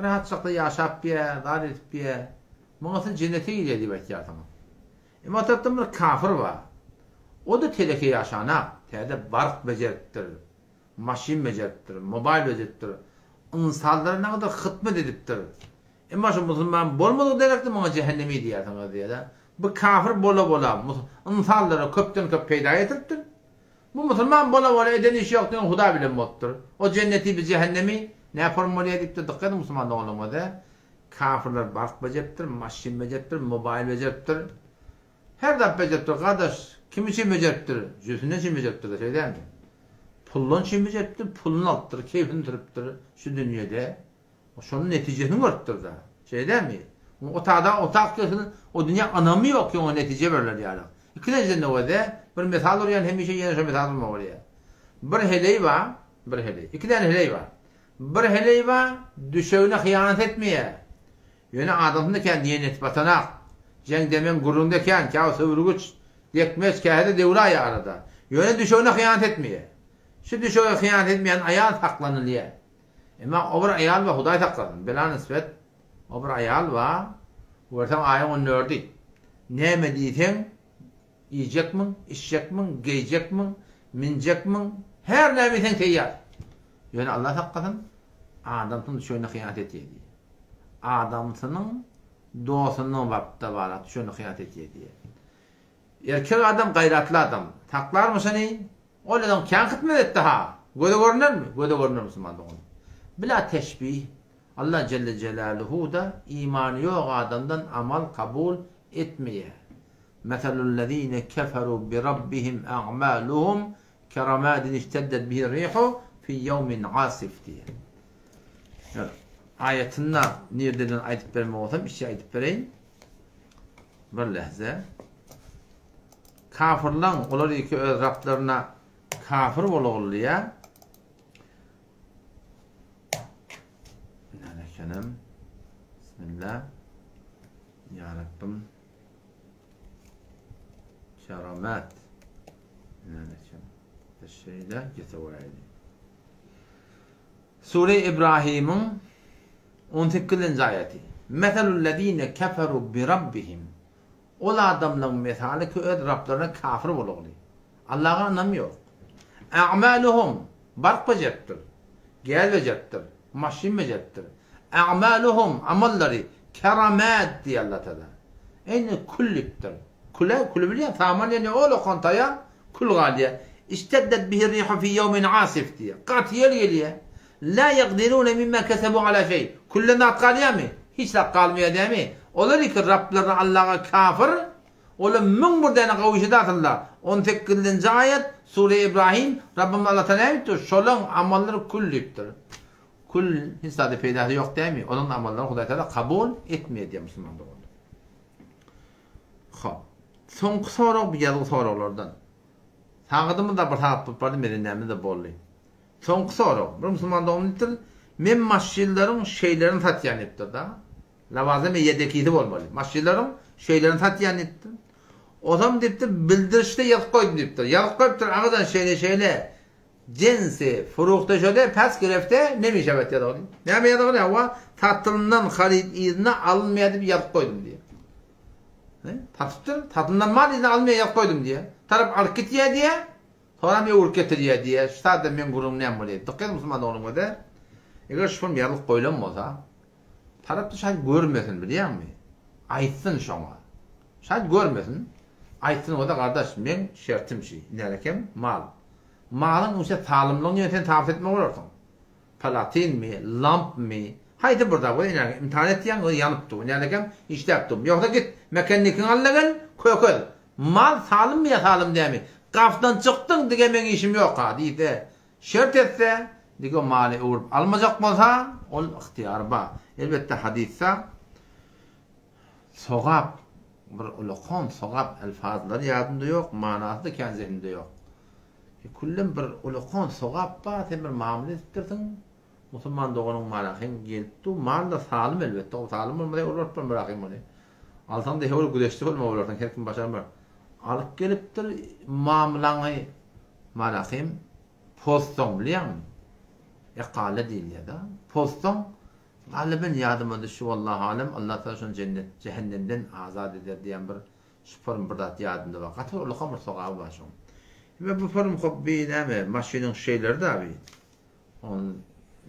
rahatçylykda ýaşap ýär, zat edip ýär, muňa siz jennete girýär diýip aýtýarsyňyz. Emma o tarapdan bir kafir bar. O-da teleke ýaşanak, täze bark bejeripdir, maşyn bejeripdir, mobaýl bejeripdir, ynsanlara nägadar hytmat edipdir. Emma şu musulman bolmadyk derekde muňa jähennemi diýýärsiňiz diýýär-de. Bu kafir bola-bola ynsanlara köpden-köp peýda getiripdir. Bu musulman bola-bola eden işi ýok diňe Hudaý bilen bolupdyr. O jenneti bi jähennemi näporm bolýar diýipdir. Dykgat ediň musulman doganlarymyz-a. Kafirler bark bejeripdir, maşyn bejeripdir, mobaýl bejeripdir. Her zat bejeripdir gardaş. Kim üçin bejeripdir? Jübüsinden üçin bejeripdir-de, şeý dälmi? Puldan üçin bejeripdir, puluny alypdyr, keýpini sürüpdir şu dünýede. Şonuň netijesini görüpdir-de. Şeý dälmi? O tada otag gelsin, o dünýä ynamy ýok ki oňa netije berler ýaly. Ikilenjiden nowede bir mysal urýan hemişe ýene şo mysal urmaly bolýar. Bir heleý bar, bir heleý. Iki däne heleý bar. Bir heleý bar, düşegine hyýanat etmeýär. Ýöne adamsyna kän diýen etip atanak. Jeň-demeň gürrüňde kän, käwagt söwürgiç, dekmeç, käte-de döwraýar arada. Ýöne düşegine hyýanat etmeýär. Şu düşege hyýanat etmeýän aýal saklanylýar. Emma o bir aýal bar, Hudaý saklasyn, bela nisbet, o bir aýal bar, görseň aýyň on dördi. Näme diýseň, iýjekmiň, içjekmiň, geýjekmiň, minjekmiň, her näme diýseň teýýar. Ýöne Allah saklasyn, adamsynyň düşegine hyýanat etýär diýýär. Adamsynyň dostunyň bapda bar, düşegine hyýanat etýär diýýär. Erkek adam gaýratly adam. Saklarmy şony? Ol eden kän hytmet etdi ha. Göze görünermi? Göze görüner musulman dogan. Bila teşbih Allah Celle Celaluhu-da imany ýok adamdan amal kabul etmeýär. Meselullezine keferu bi rabbihim a'maluhum keramadin işteddet bihi rihu fi ýewmin asif diýýär. Aýatynda nirdeden aýdyp bermek bolsam içi aýdyp bereýin. Bir lehze. Kafyrlaň olar iki öz Rablaryna kafir bolagylýa. Näme ekenim? Bismillah. Ya Rabbim. Keramet. Näme ekenim? Şeýle getirýärdi. Sure Ibrahimiň on sekizinji aýaty. Meselullezine keferu bi rabbihim. Ol adamlaryň mesaly ki öz Rablaryna kafir bolugly. Allaha ynamy ýok. A'maluhum bark bejeripdir. Gäz bejeripdir. Maşyn bejeripdir. A'maluhum amallary keramad diýýär Allah Taala. Eýni kül diýipdir. Küle, küli bilýän, saman ýanýar, ol okan taýak, kül galýar. Işteddet bihi rihu fi ýewmin asif diýýär. Gaty ýel gelýär. La ýekdirune mimma kesebu ala şeý. Külden zat galýarmy? Hiç zat galmaýar dämi? Olar iki Rablaryna Allaha kafir, olar 1001 däne gowy işe datyldylar. On sekizinji aýat, Sure Ibrahim, Rabbymyz Allah Taala näme diýipdir? Şolaň amallary kül diýipdir. Kül hiç zada peýdasy ýok dämi? Olaň amallaryny Hudaý Taala kabul etmeýär diýýär musulman doganlar. Hop. Soňky sorag bu ýazgy soraglardan. Sagadymyz-da bir sagat bolup bardy, merendämiz-de boldy. Soňky sorag. Bir musulman dogan diýipdir, Men maşynlaryň şeýlerini satýan diýipdir-da. Lawazym ýedekisi bolmaly. Maşynlaryň şeýlerini satýan diýipdir. Ozam diýipdir, bildirişde ýazyp goýdum diýipdir. Ýazyp goýupdyr, agajan şeýle-şeýle. Jensi furuhte şöde pes girefte nemişewet ýazygy. Näme ýazygy hawa satylyndan haryt yzyna alynmaýar diýip ýazyp goýdum diýýär. He, satypdyr, satylyndan mal yzyna alynmaýar ýazyp goýdum diýýär. Tarap alyp gitýär diýýär. Soňam öwrüp getirýär diýýär. Şu sada meň gürrüňim näme bolýar? Dykgat musulman doganyň özi. Eger şu form ýazlyk goýlan bolsa, tarapda şaýt görmesin bilýäňmi? Aýtsyn şoňa. Şaýt görmesin. Aýtsyn oda gardaş meň şertim şi. Nälekem mal. Malyň uşa salymlygyny ýöne sen tabyt etme bolarsyň. Palatinmi, lampmy, haýsy bir zat ine imtihan etýäň o ýanyp dur. Nälekem işläp dur. Ýogsa git mekennikiňi al-da gel, kökez. Mal salymmy ýa salym dämi? Gafdan çykdyň dige meň işim ýok-a diýse, şert etse, dige maly öwrüp almajak bolsa, ol ygtyýary bar. Elbetde hadysda Sogap, bir ulakan sogap elfazlary ýadymda ýok, manasy-da kän zehnimde ýok. E, küllem bir ulakan sogap bar, sen bir mamla edipdirsiň, musulman doganyň marahyň gelip dur, mal-da salym elbetde, ol salym bolmasa ol alyp bolmar ahym ony. Alsaň-da höwür güzeşde bolma bolarsyň, her kim başarmar. Alyp gelipdir mamlaňy marahym, pozsaň bilýäňmi? Ekale diýilýär-de. Pozsaň, Galyben ýadyma düşdi wallahu alem Allah Taala şony jennet jähennemden azat eder diýen bir şu form bir zat ýadymda bar. Gaty ullakan bir sogaby bar şoň. Ime bu form hop bi näme maşynyň şeýleri da bi. On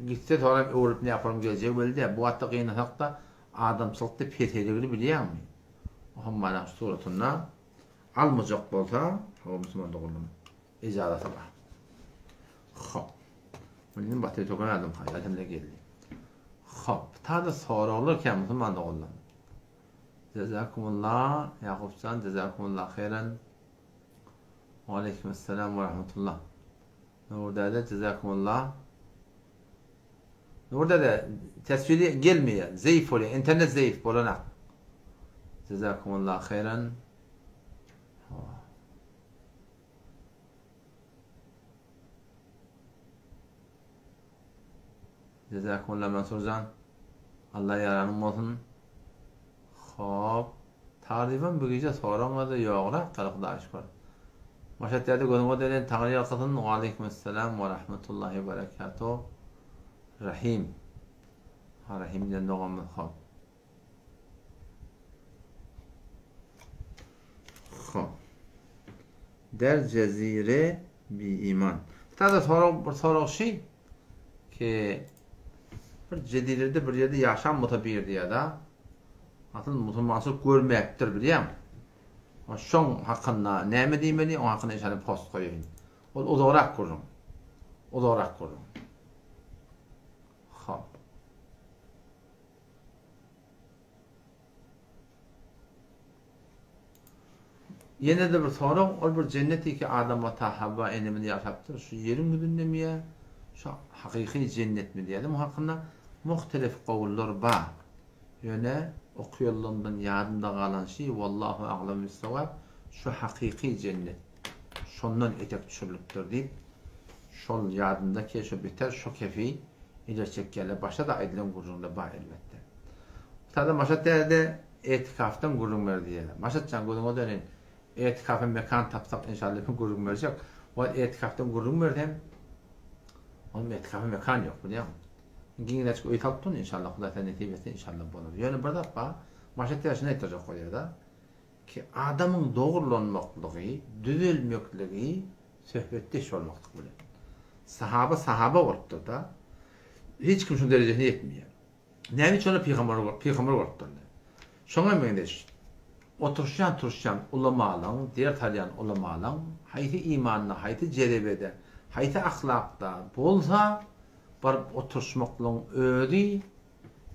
gitse soram öwrülip ne form geljegi belli däl. Bu wagtda gynasak-da adamçylykda peseligini bilýäňmi? Ohm mana şu suratynda almajak bolsa, hawa musulman doganlarym. Ejazasy bar. Hop. Muny batyr töken adam haýal hem-de geldi. Hop. Tada soraglar kän musulman doganlar. Jazakumullah Ýakupjan jazakumullah haýran. Wa aleýkum assalam we rahmetullah. Nur däde jazakumullah. Nur däde teswiri gelmeýär. Zeýif bolýar. Internet zeýif bolanak. Jazakumullah haýran. Jazakumullah Mansurjan. Allah ýaranyň bolsun. Hop. Taryfam bu gije soraňada ýograk galy Hudaýa şükür. Maşat däde gözüňe döneýin Taňry ýalkasyn. Waleýkim-esselam we rahmetullahi we berekatuh. Rahim. Ha Rahim diýen doganymyz hop. Hop. Der jezire bi iman. Täze sorag bir sorag şi ki bir jezirede bir ýerde ýaşan bolsa bir diýýär-de. Asyl musulmançylyk görmäpdir bilýäňmi? Şoň hakynda näme diýmeli, oň hakynda inşallah post goýaýyn. Ol uzagrak gürrüň. Uzagrak gürrüň. Hop. Ýene-de bir sorag, ol bir jennet iki Adam ata Havva enemiz ýaşapdyr, şu ýeriň ýüzündemi ýa şu hakyky jennetmi diýýär. Muň hakynda muhtelif gowullar bar. Ýöne okuýanlarymdan ýadymda galan şi, Wallahu aglam bissawab, şu hakyky jennet şondan etek düşürilipdir diýip, şol ýadymda ki, şo beter şo kefi ileri çekýärler. Başda-da aýdylan gürrüňler bar elbetde. Sada Maşat däde etikafdan gürrüň ber diýýärler. Maşat jan gözüňe döneýin. Etikafa mekan tapsak inşallah men gürrüň berjek. Wagt etikafdan gürrüň bersem onuň etikafa mekan ýok bilýäňmi? Giňräçik öý salyp durun inşallah Hudaý sen nesip etse inşallah bolar. Ýöne bir zat bar. Maşat däde şuny aýtdyrjak bolýar-da. Ki adamyň dogrulanmaklygy, düzelmekligi söhbetdeş bolmaklyk bilen. Sahaba sahaba bolupdyr-da. Hiç kim şuň derejesine ýetmeýär. Näme üçin olar pygamber pygamber bolupdyrlar? Şoňa meňzeş. Oturyşýan-turuşýan ulamalaň, ders alýan ulamalaň haýsy imanda, haýsy jerebede, haýsy ahlakda bolsa, baryp oturyşmaklygyň özi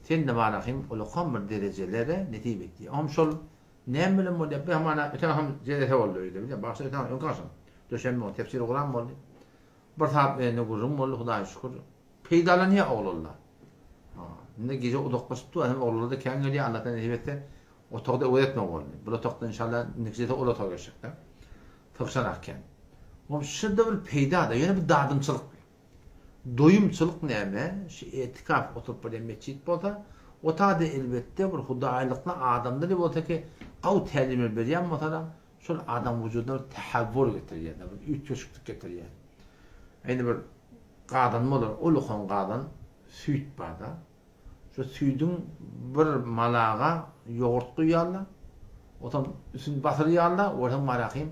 sende barahym ulakan bir derejelere nesip etýär. Oňam şol näme bilen bolýar? Bir hamana öten agşam jelese boldy öýde, bilýän, bagşy öten agşam, öňki agşam, döşenbe güni tefsiri Kuran boldy. Bir sagat mende gürrüň boldy, Hudaýa şükür. Peýdalanýar oglanlar. Ha, indi gije uzaklaşyp dur, hem oglanlar-da kän gelýär, Allah nesip etse, otagda öwez etmek boldy. Bu otagda inşallah indiki jelse ol otaga geçjekde. Sygşanak kän. Oňam şurada bir peýda-da, ýöne bir dadymçylyk. Doýumçylyk näme? Şu etikaf oturyp barýan metjit bolsa, o taýda elbetde bir hudaýlykly adamlar bolsa ki, gawy tälimler berýän bolsalar, şol adam wujudyna bir tähewwur getirýär, bir üýtgeşiklik getirýär. Indi bir gazan bolar, ulukan gazan süýt barda. Şu süýdüň bir malaga ýogurt guýýarlar. Otam üstüni basyrýarlar, görseň marahym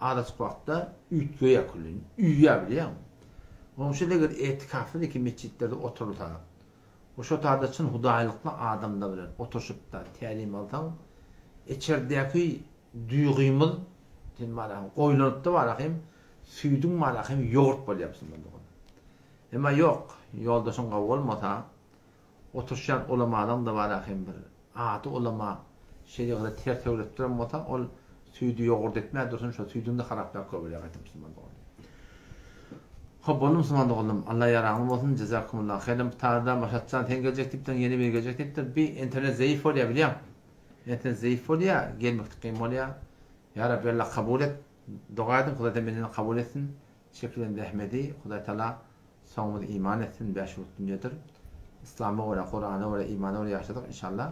azajyk wagtda üýtgeýär külli. Üýýär bilýäňmi? Onuň üçin eger etikafly iki metjitlerde oturylsa, we şo taýda çyn hudaýlykly adamlar bilen oturyşyp-da tälim alsaň, içerdäki duýgymyz sen marahym goýlanypda marahym süýdüň marahym ýogurt bolýar musulman dogan. Emma ýok, ýoldaşyň gowy bolmasa, oturyşýan ulamalaň-da bar-a hem bir ady ulama şerigata ters öwredip duran bolsa, ol süýdi ýogurt etmän dursun, şo süýdüň-de haraplap köpelýär gaýta musulman doganlar. Hop, boldy musulman doganlarym, Alla ýaraňyz bolsun, Jezakumullah haýran. Bu taýda Maşatjan sen geljek diýipdiň, ýene biri geljek diýipdir. Bi internet zeýif bolýar bilýäň. Internet zeýif bolýar, gelmeklik kyn bolýar. Ýa Rabbi Alla kabul et. Doga ediň, Hudaý menden kabul etsin. Çekilen zähmedi Hudaý Taala soňumyzy iman etsin bäş wagt dünýedir. Yslama görä, Kurana görä, imana görä ýaşasak inşallah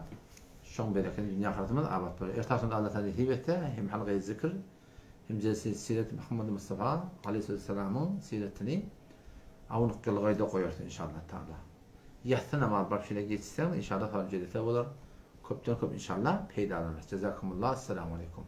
şoň bereketi dünýe ahyretimiz abat bolar. Erte agşamda Allah Taala nesip etse hem halgaýy zikr hem jelse siret Muhammad Mustafa aleýhissalamyň siretini awnyk ýylgaýda goýarys inşallah Taala. Ýassy namaz baryp şeýle geçseň inşallah sogap jelese bolar. Köpden köp inşallah peýdalanarys. Jezakumullah. Esselamu aleýkum.